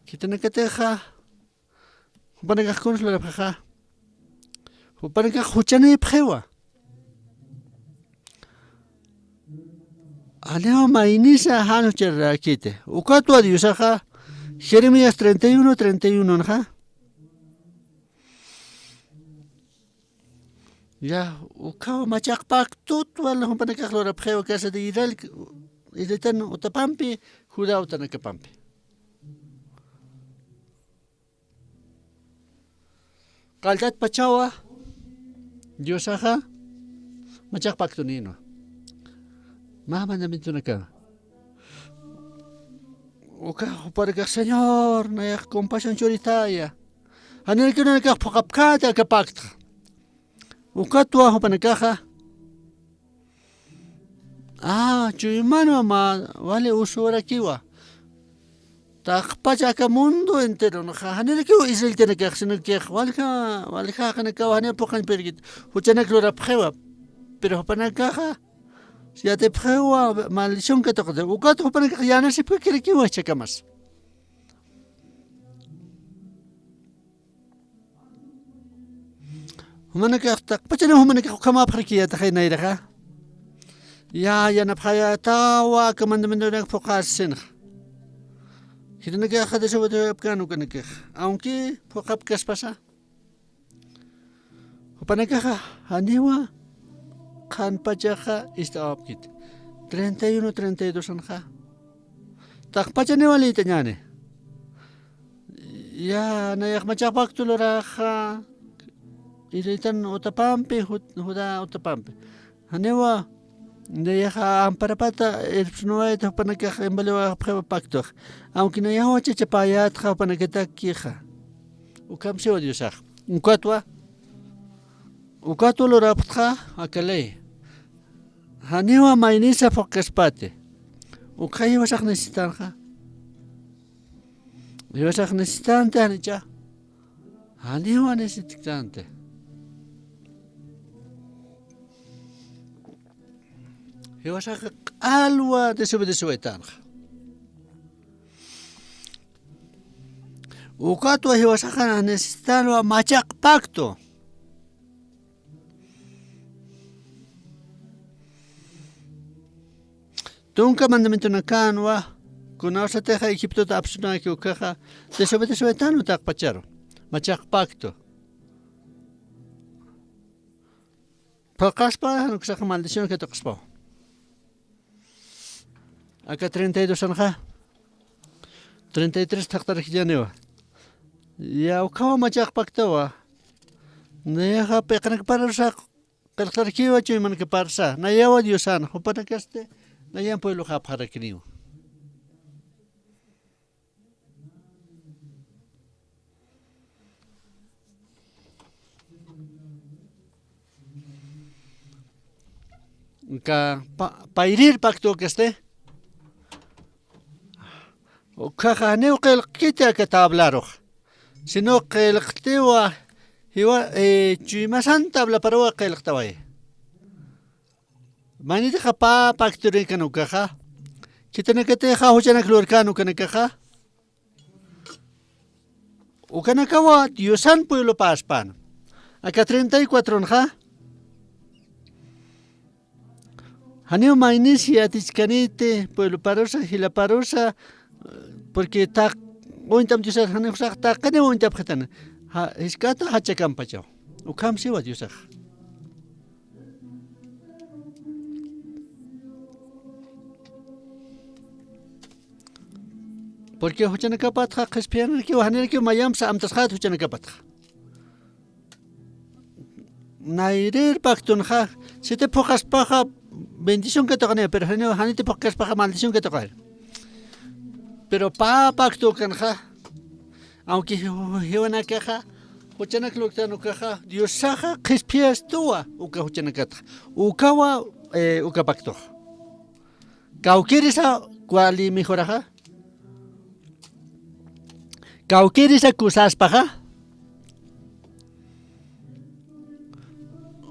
Khitinakatixa jupanakax kuns lurapxixa. Jupanakax juchanïpxiwa. Aniw maynisa jan jucharakiti. Ukatwa Diosaxa Jeremías treinta y uno, treinta y uno nxa. Ya, ukhaw machaq pactotwa jupanakax lurapxiwa casa de Israel, Israelitan utapampi, Judá utanakapampi. Qalltat pachawa Diosaxa machaq pactonïnwa. Mä mandamientonakawa. Uka jupanakax, Señor, nayax compasión churitaya. Janirakiw nanakax phuqhapkäti aka pactxa. Ukatwa jupanakaxa. Ah, chuymanwa mä wali usurakiwa. Taqpacha aka mundo enteronxa, janirakiw israelitanakax, sino que walja, walja jaqinakaw janiw phuqhañpirkiti, juchanak lurapxiwa. Pero jupanakaxa, yatipxiwa, maldición katuqti. Ukat jupanakax yanasipkakirakiwa jichhakamas. Jumanakax taqpachaniw jumanakax ukhamäpxaraki yatixa nayraxa. Ya, yanapxayätawa aka mandamientonak phuqhasinxa. Khitinakaxa desobedecipkän ukanakax. Aunque phuqhapkaspasa. Jupanakaxa janiwa qhanpachaxa ist'awapkiti. Treinta y uno, treinta y dos anxa. Taqpachaniwa liyt'añäni. Ya, nayax machaq pacto luraxa Israelitan utapampi, Ju-, Judá utapampi. Janiwa nayaxa amparapata irpsnuwayta jupanakax invaliwapxiwa pactox. Aunque nayaxwa chachapäyätxa jupanakatakixa. Ukham siwa Diosax. Ukatwa, ukatwa lurapxtxa aka ley. Janiwa maynisa phuqhaspati. Ukxa jiwasax necesitanxa. Jiwasax necesitanti janicha. Janiwa necesitanti. Jiwasax q'alwa desobedecewaytanxa. Ukatwa jiwasaxa necesitanwa machaq pacto. Tunka mandamientonakänwa, kunawsatixa Egiptota apsunaki ukaxa, desobedecewaytanwa taqpacharu. Machaq pacto. Phuqhaspa, jan uksaxa maldición katuqaspaw. Aka treinta y dos anxa. Treinta y tres thaqtarakiñäniwa. Ya, ukhawa machaq pactowa. Nayaxa p'iqanakparusa qillqtarakiwa chuymanakaparsa. Nayawa Diosan, jupanakasti, nayan puebloxa apxarakiniwa. Ka pa-, payrir pacto kasti. Ukhaxa janiw qillqkiti aka tablarux. Sino qillqtiwa jiwa, eh, chuymasan tablaparuwa qillqtaway. Maynitixa pä pactorïkan ukaxa. Khitinakatixa juchanak lurkän ukanakaxa. Ukanakawa Diosan pueblopäspan. Aka treinta y cuatro anxa. Janiw maynis yatichkaniti puebloparusa, jilaparusa, porque taq uñtam Diosar janiw sax taqiniw uñtapxitani. Ja, jisk'ata jachakampachaw. Ukham siwa Diosax. Porque juchanakapatxa qhispiyanakiw, janirakiw mayamsa amtasxat juchanakapatxa. Nayrir pactonxa, siti phuqaspaxa bendición katuqaniwa, pero janiw, janiti phuqaspaxa maldición katuqaniwa. Pero pä pacto ukanxa, aunque jiw-, jiwanakaxa, juchanak lurtan ukaxa, Diosaxa qhispiyastuwa uka juchanakatxa. Ukawa, eh, uka pactoxa. Kawkirisa wali mejoraxa. Kawkirisa kusaspaxa.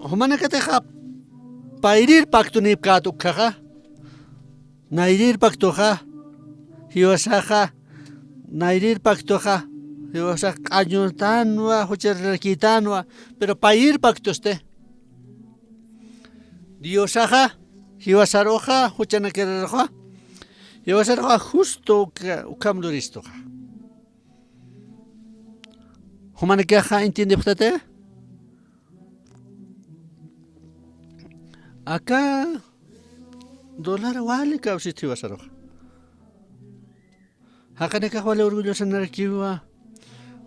Jumanakatixa payrir pactonipkät ukkhaxa. Nayrir pactoxa. Jiwasaxa. Nayrir pactoxa. Jiwasax q'añutanwa, juchararakïtanwa. Pero payrir pactosti. Diosaxa, jiwasaruxa, juchanakararuxa, jiwasaruxa justo uka, ukham luristuxa. Jumanakixa entiendepxtati? Aka dólar wali kawsit jiwasaruxa. Jaqinakax wali orgullosonarakiwa.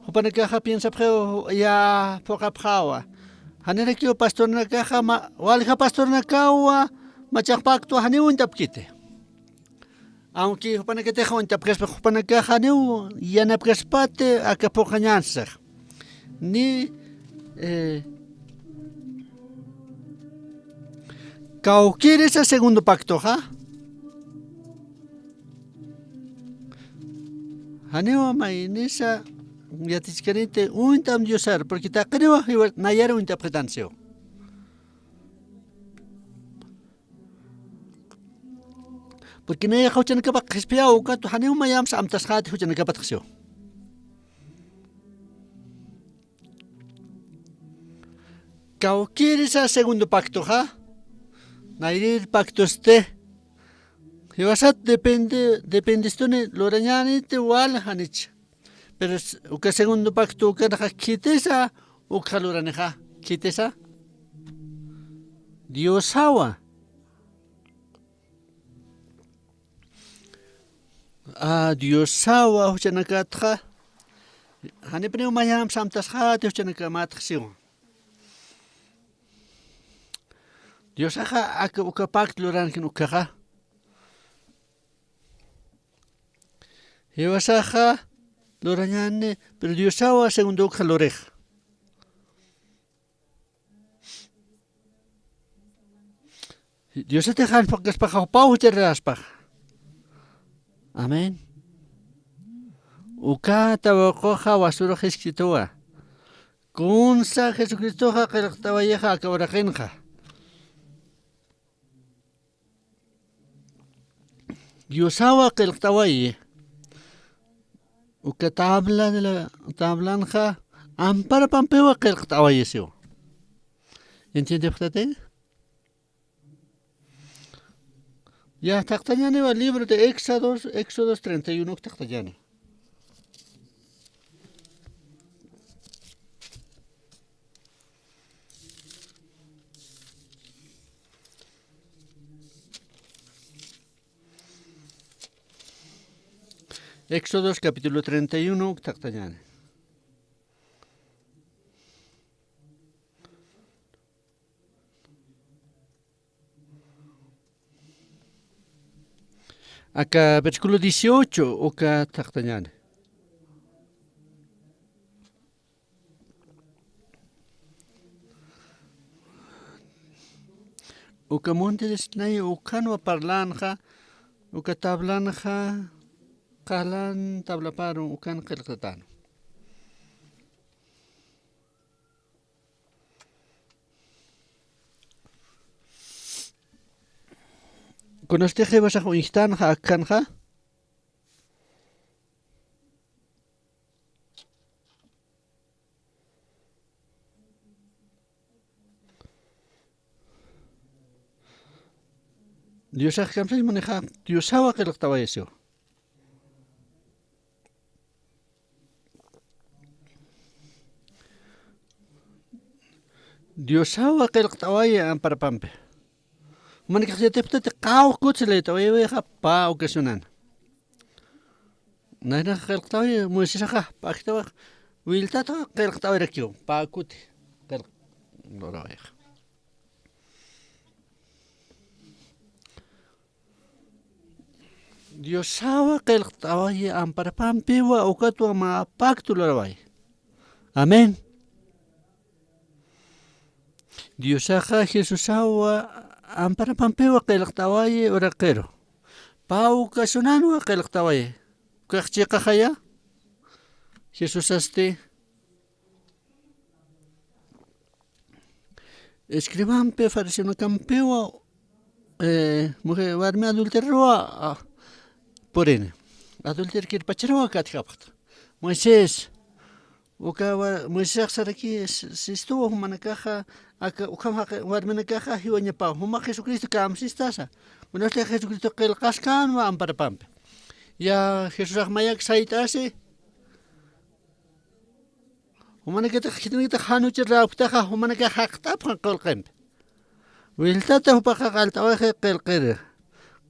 Jupanakaxa piensapxiw ya phuqapxäwa. Janirakiw pastornakaxa ma-, walja pastornakawa machax pacto janiw uñtapkiti. Aunque jupanakatix uñtapkaspa, jupanakax janiw yanapkaspati aka phuqañansa. Ni, eh, kawkirisa segundo pactoxa. Janiwa maynisa yatichkaniti uñtam Diosar, porque taqiniwa jiwa nayar uñtapxitan siw. Porque nayaxa juchanakapatx qhispiyaw ukat, janiw mayamsa amtasxäti juchanakapatx siw. Kawkirisa segundo pactoxa, nayrir pactosti, jiwasat depende, dependistuni lurañäniti wal janich. Pero s-, uka segundo pacto ukanxa khitisa, ukxa luranixa, khitisa. Diosawa. A, Diosawa juchanakatxa. Janipuniw mayamsa amtasxäti juchanakamatx siwa. Diosaxa aka uka pacto lurankin ukkhaxa. Jiwasaxa lurañäni, pero Diosawa segundo ukxa lurix. Diosatix jan phuqkaspaxa jupaw juchararaspaxa. Amén. Uka tawquxa wasürux jisktituwa. Kunsa Jesucristoxa qillqt'awayixa aka uraqinxa. Diosawa qillqt'awayi. Uka tabla de la, tablanxa amparapampiwa qillqt'awayisiw. ¿Entiendepxtati? Ya, taqtañäniwa libro de Éxodos, Éxodos treinta y uno taqtañäni. Éxodos capítulo treinta y uno, taqtañäni. Aka versículo dieciocho, uka taqtañäni. Uka monte de Sinaí ukhanwa parlänxa, uka tablanxa, qalan tablaparu ukan qillqt'atäna. Kunasti jiwasax uñjtanxa akhanxa. Diosax kamsañ munixa, Diosawa qillqt'awayasiwa. Diosawa qillqt'awayi amparapampi. Jumanakax yatipxtati qawqha kutsa layt'awayixa pä ocasionana. Naynaxa qillqt'awayi, Moisesaxa p'aktawax, wiltatax qillqt'awayarakiw, pä kuti qillq-, lurawayixa. Diosawa qillqt'awayi amparapampiwa, ukatwa mä pacto lurawayi. Amén. Diosaxa Jesusawa amparapampiwa qillqt'awayi uraqiru. Pä ocasionanwa qillqt'awayi. Ukax chiqaxaya. Jesusasti escribanpi fariseonakampiwa, eh, mujer, warmi adulterowa, ah, purini. Adulter kirpacharuwa katjapxta. Moisés, uka wa-, Moisesax saraki, s-, sistuwa jumanakaxa, aka, ukham jaqi-, warminakaxa jiwañapaw. Jumax Jesucristo kamsistasa. Kunasli Jesucristo qillqaskänwa amparapampi. Ya Jesusax mayak sayt'asi. Jumanakatix khitinakatix jan juchir rawktaxa, jumanakax jaqt'apxan qullqimpi. Wiltata jupaxa qallt'awayxi qillqiri.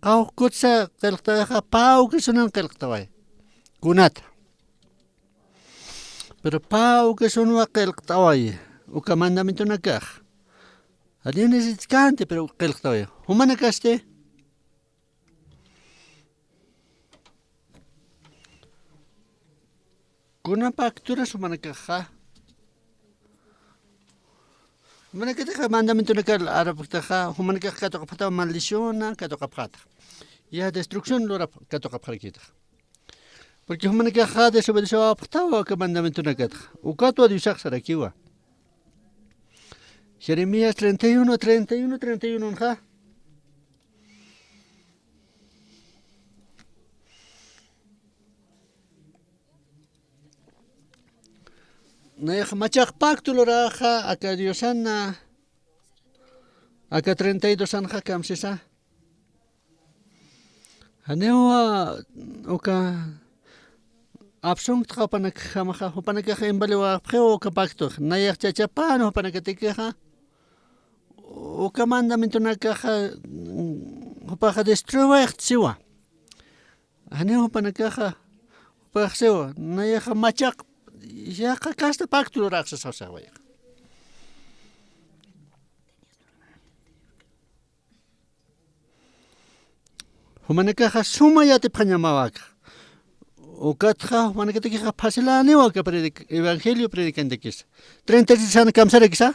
Qawqha kutsa qillqt'awayxa, pä ocasionan qillqt'awayi. Kunata. Pero pä ocasionwa qillqt'awayi. Uka mandamientonakax. Janiw necesitkänti, pero qillqt'awayi. Jumanakasti. Kuna pactoras jumanakaxa. Jumanakatixa mandamientonakar arapktaxa, jumanakax katuqapxataw maldiciona, katuqapxatax. Ya destrucción lurap katuqapxarakitax. Porque jumanakaxa desobedecewapxtawa aka mandamientonakatax. Ukatwa Diosax sarakiwa. Jeremías treinta y uno, treinta y uno, treinta y uno xa. Nayax machaq pacto luraxa aka Diosana, aka treinta y dos anxa kamsisa. Janiwa uka apsunktxa jupanakjamaxa, jupanakax invaliwapxiwa uka pactox. Nayax chachapän jupanakatikixa, uka mandamientonakaxa, mm, jupaxa destruiwayxtasiwa. Janiw jupanakaxa, jupax siwa, nayaxa machaq, yaqha kasta pacto luraxsa sasawayax. Jumanakaxa suma yatipxañamawaka. Ukatxa, jumanakatikixa facilaniwa aka predic-, evangelio predicantakisa. Treinta y seis ana kamsarakisa.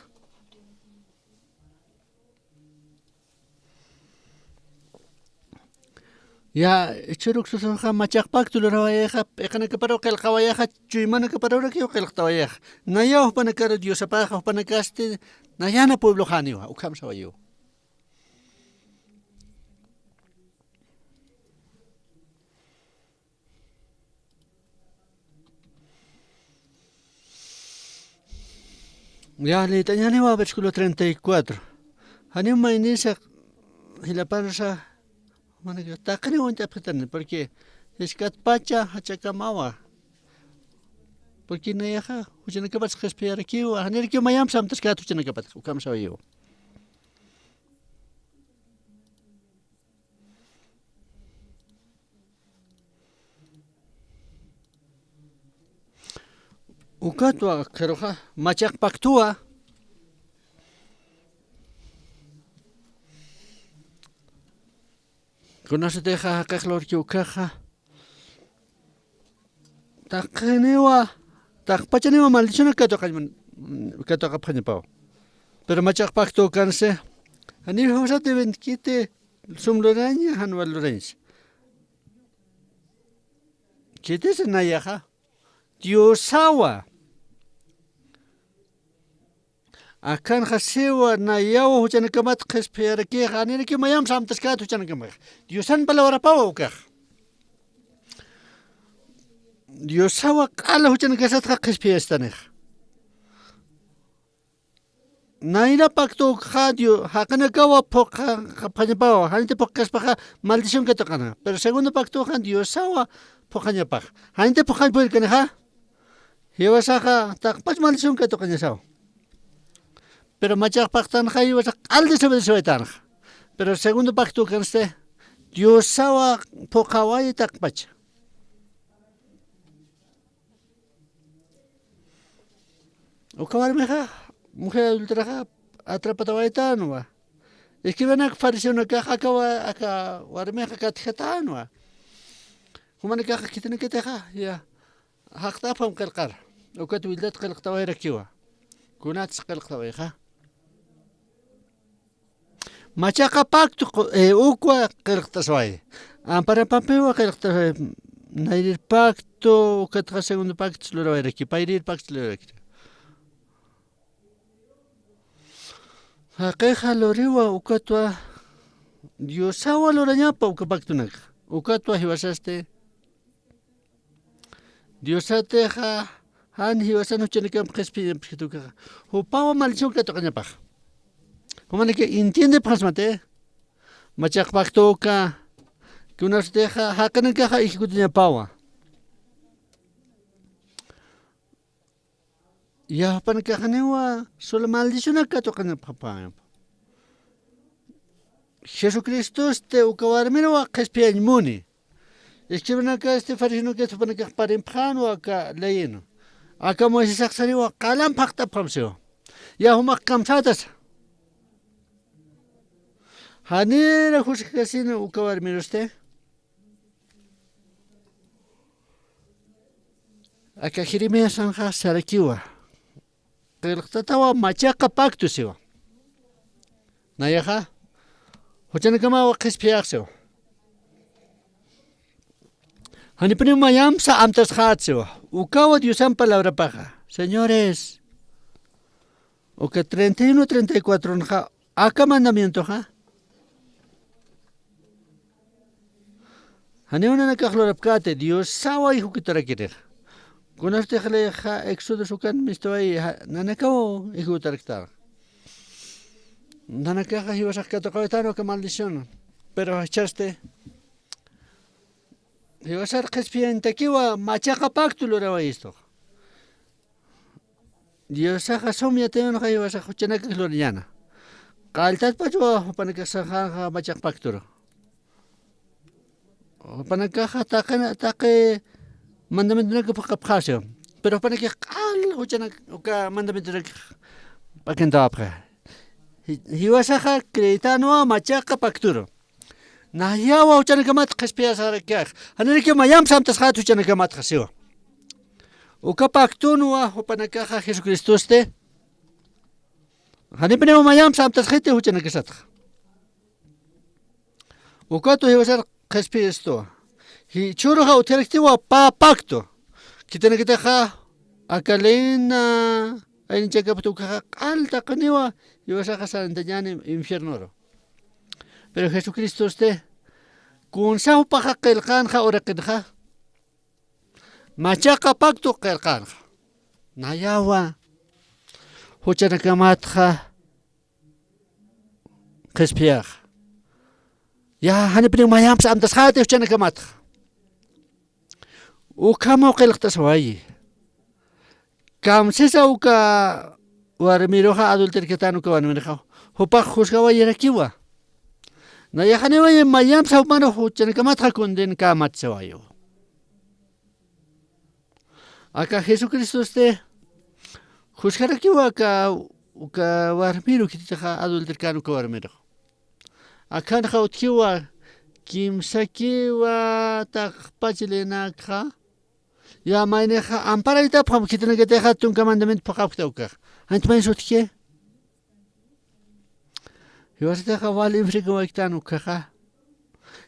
Ya, churuk susunxa machaq pacto lurawayaxa, p'iqanakaparuw qillqawayaxa, chuymanakaparuwrakiw qillqtawayaxa. Nayaw jupanakaru Diosapaxa, jupanakasti nayana puebloxaniwa, ukham sawayiw. Ya, liyt'añäniwa versículo treinta y cuatro. Janiw maynisa, jilaparsa, jumanakax taqiniw uñt'apxitani, porque jisk'atpacha jach'akamawa. Porque nayaxa juchanakapatsa qhispiyarakiwa, janirakiw mayamp samtaskäta juchanakapatxa, ukham sawayiwa. Ukatwa, karuxa, machaq pactowa. Kunasatixa jaqix lurki ukaxa. Taqiniwa, taqpachaniwa maldición katuqañ-, katuqapxañapaw. Pero machaq pacto kansi, janiw jawsati benditkiti sum luraña, jan wal lurañsa. Khitisa nayaxa, Diosawa. Akanxa siwa nayaw juchanakamat qhispiyarakixa, janirakiw mayamp samtaskäta juchanakamaxa. Diosan palabrapawa ukax. Diosawa q'ala juchanakasatxa qhispiyastanixa. Nayra pacto ukxa Dio-, jaqinakawa phuqapxañapawa, janiti phuqkaspaxa maldición katuqana. Pero segundo pactoxa Diosawa phuqañapax. Janiti phuqañ purirkanixa. Jiwasaxa taqpach maldición katuqañasaw. Pero machaqa paktanxa jiwasax q'al desobedecewaytanxa. Pero segundo pacto ukansti, Diosawa phuqhaway taqpacha. Uka warmixa, mujer adulteraxa atrapatawaytanwa. Escribanak fariseonakax aka wa-, aka warmixa katjatanwa. Jumanakax khitinakatixa, ya, jaqt'apxam qillqar. Ukat willat qillqtawayrakiwa. Kunatsa qillqtawayxa. Machaqa pacto qu-, eh, ukwa qillqt'asway. Amparapampiwa qillqt'asway. Nayrir pacto, ukatxa segundo pacto lurawayrakiw, payrir pacto lurawayrakiw. Jaqixa luriwa ukatwa Diosawa lurañapa uka pactonaka. Ukatwa jiwasasti Diosatixa jan jiwasan juchanakamp qhispiyañapxit ukaxa. Jupawa maldición katuqañapax. Jumanaki entiendepxasmati. Machaqa pacto uka, kunasatixa jaqinakaxa ejecutañapawa. Ya jupanakaxaniwa solo maldicionak katuqañapxapañapa. Jesucristosti uka warmiruwa qhispiyañ muni. Escribanakasti, fariseonakasti jupanakax parimpxänwa aka leyinu. Aka Moisesax sariwa qalamp jaqt'apxam siwa. Ya jumax kamsatasa. Janira juskasina uka warmirusti. Aka Jeremiasanxa sarakiwa. Qillqtatawa machaqa pacto siwa. Nayaxa, juchanakamawa qhispiyax siwa. Janipuniw mayamsa amtasxät siwa. Ukawa Diosan palabrapaxa. Señores, uka treinta y uno, treinta y cuatronxa, aka mandamientoxa. Janiw nanakax lurapkäti, Diosawa ejecutarakirix. Kunastix leyixa Éxodos ukan mistuwayi, ja-, nanakaw ejecutaraktan. Nanakaxa jiwasax katuqawaytan uka maldición. Pero jichhasti, jiwasar qhispiyañtakiwa machaqa pacto lurawayistux. Diosaxa sum yatiyunxa jiwasax juchanakak lurañäna. Qalltatpachwa jupanakax sarxänxa machaqa pactoru. Jupanakaxa taqina, taqi mandamientonaka phuqhapxäsiwa. Pero jupanakax q'al juchanak uka mandamientonakax p'akintawapxi. Ji-, jiwasaxa creetänwa machaqa pactoru. Nayawa juchanakamat qhispiyasarakixa. Janirakiw mayamsa amtasxät juchanakamatxa siwa. Uka pactonwa jupanakaxa Jesucristosti. Janipuniw mayamsa amtasxiti juchanakasatxa. Ukatwa jiwasar qhispiyistuwa. Jichhüruxa utjarakitiwa pä pacto. Khitinakatixa aka leyna aynichakapta ukaxa q'al taqiniwa, jiwasaxa sarantañäni infiernoru. Pero Jesucristosti kunsa jupaxa qillqänxa uraqinxa. Machaqa pacto qillqänxa. Nayawa juchanakamatxa qhispiyaxa. Ya, janipuniw mayamsa amtasxäti juchanakamatxa. Ukhamaw qillqt'aswayi. Kamsisa uka warmiruxa adulterkatan uka warmiruxa. Jupax juzgawayirakiwa. Nayax janiway mayamsa jumanux juchanakamatxa condenkämat sawayiwa. Aka Jesucristosti juzgarakiwa aka uka warmiru khititixa adulterkän uka warmirux. Akhanxa utjiwa kimsakiwa taqpach leynakxa. Ya maynixa amparaytapxam khitinakatixa tunka mandamiento phuqhapkta ukax. Janit mayns utji. Jiwasatixa wal infrinkawayktan ukaxa.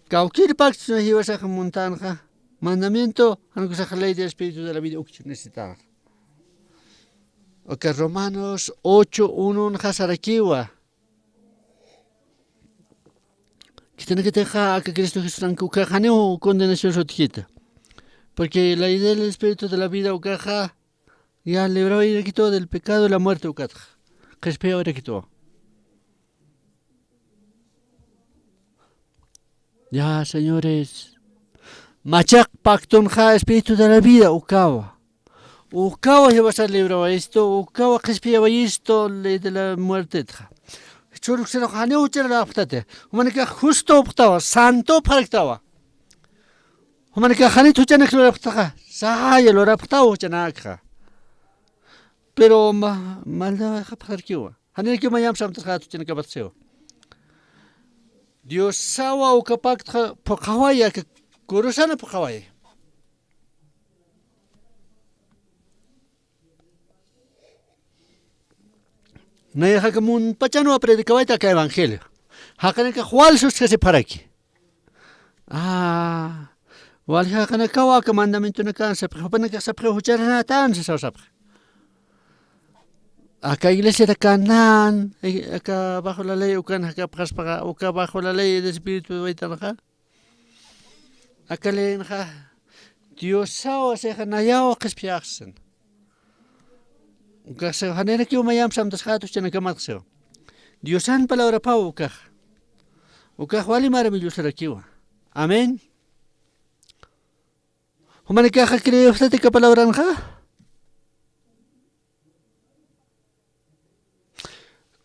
Kawkir pacto jiwasax muntanxa. Mandamiento, jan ukasax ley de espíritu de la vida ukch necesitanxa. Uka Romanos ocho unonxa sarakiwa. Khitinakatixa aka Cristo Jesusanka ukax janiw condenación sutjita. Porque la idea del espíritu de la vida ukaxa ya librawayrakituwa del pecado, la muerte ukatxa. Qhispiyawayrakituwa. Ya, señores. Machaq pactonxa espíritu de la vida ukawa. Ukawa jiwasar librawayistu, ukawa qhispiyawayistu ley de la muertetxa. Churuk sirux janiw juchar apxtati. Jumanakax justo apxtawa, santo apxaraktawa. Jumanakax janit juchanak lurapxtaxa, saya lurapxtawa juchanakxa. Pero ma, maldawayxapxarkiwa. Janirakiw mayamp samtasxat juchanakamatxa siwa. Diosawa uka pactxa phuqhawaya, aka kurusana phuqhawaya. Nayax aka munpachanwa predicawayta aka evangelio. Jaqinakax wal sustjasipxaraki. Ah, wal jaqinakawa aka mandamientonakan sapxi, jupanakax sapxi jucharanatan sasaw sapxi. Aka iglesiata Canaán, eh, aka bajo la ley ukan jakapxaspaxa, uka bajo la ley de espíritu waytanxa. Aka leyenxa Diosaw sixa nayaw qhispiyaxsin. Ukax siw janirakiw mayamp samtasxat juchanakamatxa siw. Diosan palabrapaw ukax. Ukax wali maravillosarakiwa. Amén. Jumanakaxa creepxtati aka palabranxa.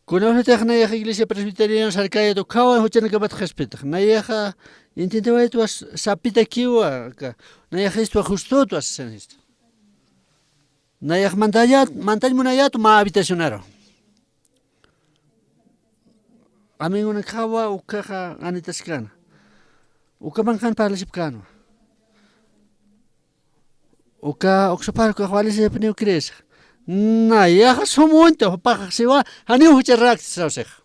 Kunawsatix nayax iglesia presbiteriana sarkayat ukhawa juchanakamat qhispitax. Nayaxa entiendewaytwa sapitakiwa, aka, nayax istwa justotwa sasin jista. Nayax mantayat, mantañ munayat mä habitacionaru. Amigonakxawa ukaxa anitaskana. Ukamankan parlasipkanwa. Uka uksupar ukax walisipniw creesa. Nayaxa sum uñta, jupax siwa, janiw jucharakti sasaw sixa.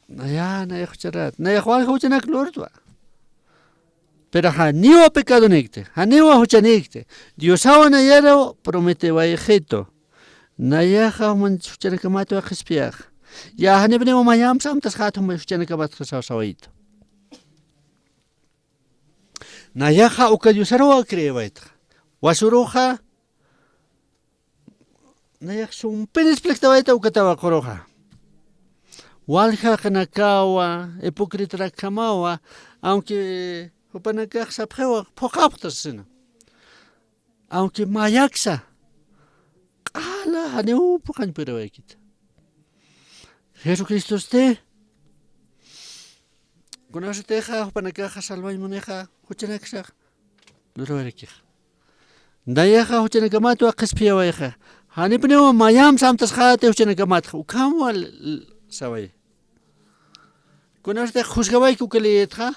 Naya, nayax jucharat. Nayax wal juchanak lurtwa. Pero janiwa pecadonikti, janiwa juchanikti. Diosawa nayaru prometewayxitu. Nayaxa juman juchanakamatwa qhispiyaxa. Ya janipniwa mayamp samtasxat juman juchanakamatxa sasaw sawayitu. Nayaxa uka Diosaruwa creewaytxa. Wasuruxa nayax sumpin expliktawayta uka tawaquruxa. Walja jaqinakawa, hipócritarakjamawa, aunque jupanakax sapxiwa phuqhapxta sasina. Aunque mayaksa, q'ala janiw phuqhañ puriwaykita. Jesucristosti, kunasatixa jupanakaxa salvañ munixa, juchanaksa lurawayrakixa. Nayaxa juchanakamatwa qhispiyawayxa. Janipniwa mayamp samtasxati juchanakamatxa. Ukhamwa l-, l-, saway. Kunasatix juzgawayki uka leyitxa.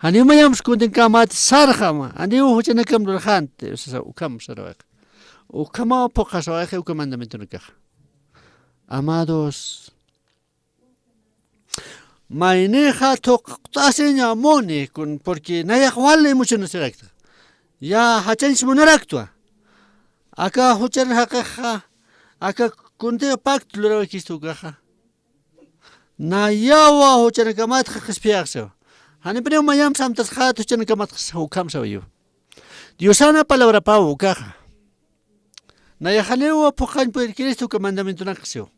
Janiw mayamps kuntinkamat sarxama. Janiw juchanakam lurxanti. Sasa ukham sarawayxa. Ukhamaw phuqhasawayxi uka mandamientonakaxa. Amados. Maynixa thuqt'asiña muni, kun, porque nayax wal emocionasirakta. Ya jachañs munaraktwa. Aka juchar jaqixa, aka kunti pacto lurawaykistu ukaxa. Nayawa juchanakamatxa qhispiyaxsiwa. Janipuniw mayamps amtasxat juchanakamatxa ukham sawayiwa. Diosana palabrapaw ukaxa. Nayax janiwa phuqhañ purirkiristu uka mandamientonakxa siwa.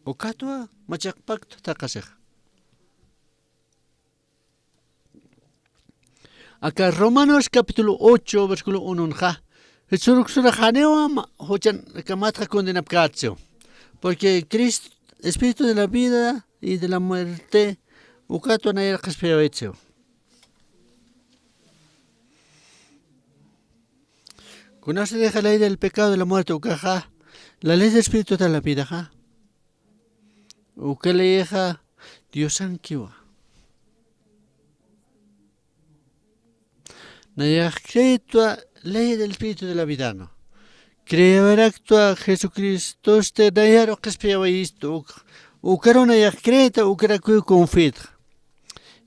Ukatwa machaq pacto thaqhasixa. Aka Romanos capítulo ocho, versículo unonxa, Jesucristorax janiwa ma-, juchanakamatxa condenapkätsiw. Porque Cristo, Espíritu de la vida y de la muerte, ukatwa nayar qhispiyawaytsiw. Kunasatix ley del pecado de la muerte ukaxa, la ley del espíritu de la vidaxa. Uka leyixa Diosankiwa. Nayax creetwa ley del espíritu de la vidano. Creewaraktwa Jesucristosti nayaru qhispiyawayistu uk-, ukaru nayax creeta, ukarakiw confietxa.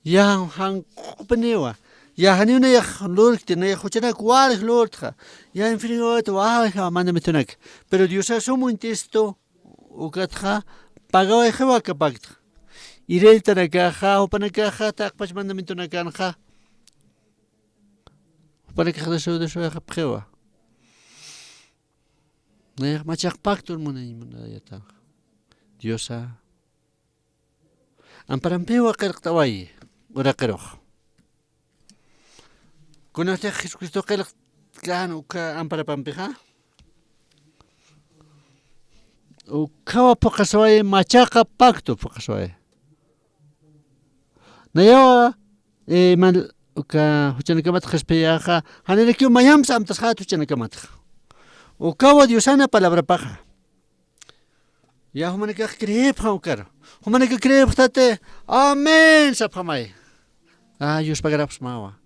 Ya janq'upiniwa. Ya janiw nayax lurkti, nayax juchanak walja lurtxa. Ya infiernuwat walja mandamientonak. Pero Diosa sum uñtistu, ukatxa pagawayxiwa aka pactoxa. Irelltanakaxa, jupanakaxa, taqpach mandamientonakanxa. Jupanakax desobedecewayxapxiwa. Nayax machaq pacto munay munayatanxa. Diosa. Amparampiwa qillqt'awayi, uraqirux. Kunatix Jesucristo qillqtkan uka amparapampixa? Ukhawa phuqasway, machaqa pacto phuqasway. Nayawa, eh, man, uka juchanakamat qhispiyaxa, janirakiw mayamps amtasxat juchanakamatxa. Ukawa Diosana palabrapaxa. Ya jumanakax creepxam ukaru. Jumanaka creepxtati, amén sapxamay. Ah, yuspagarapxsmawa.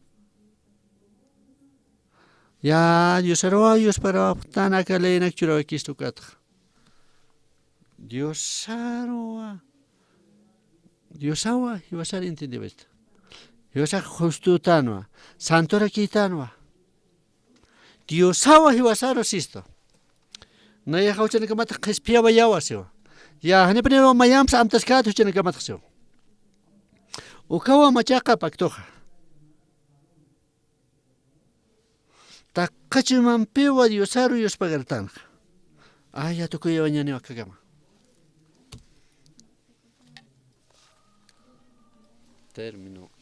Ya, Diosaruwa, yuspagarapxtan aka leynak churawakistu ukatxa. Diosaruwa. Diosawa jiwasar entiendewista. Diosax justutanwa, santorakïtanwa. Diosawa jiwasaru sistu. Nayaxa juchanakamatx qhispiyawayawa siwa. Ya, janipaniwa mayamps amtaskat juchanakamatx siwa. Ukawa machaqa pactoxa. Taqqa chuymampiwa Diosaru yuspagartanxa. Aya, tukuyawañäniw akakama. Término.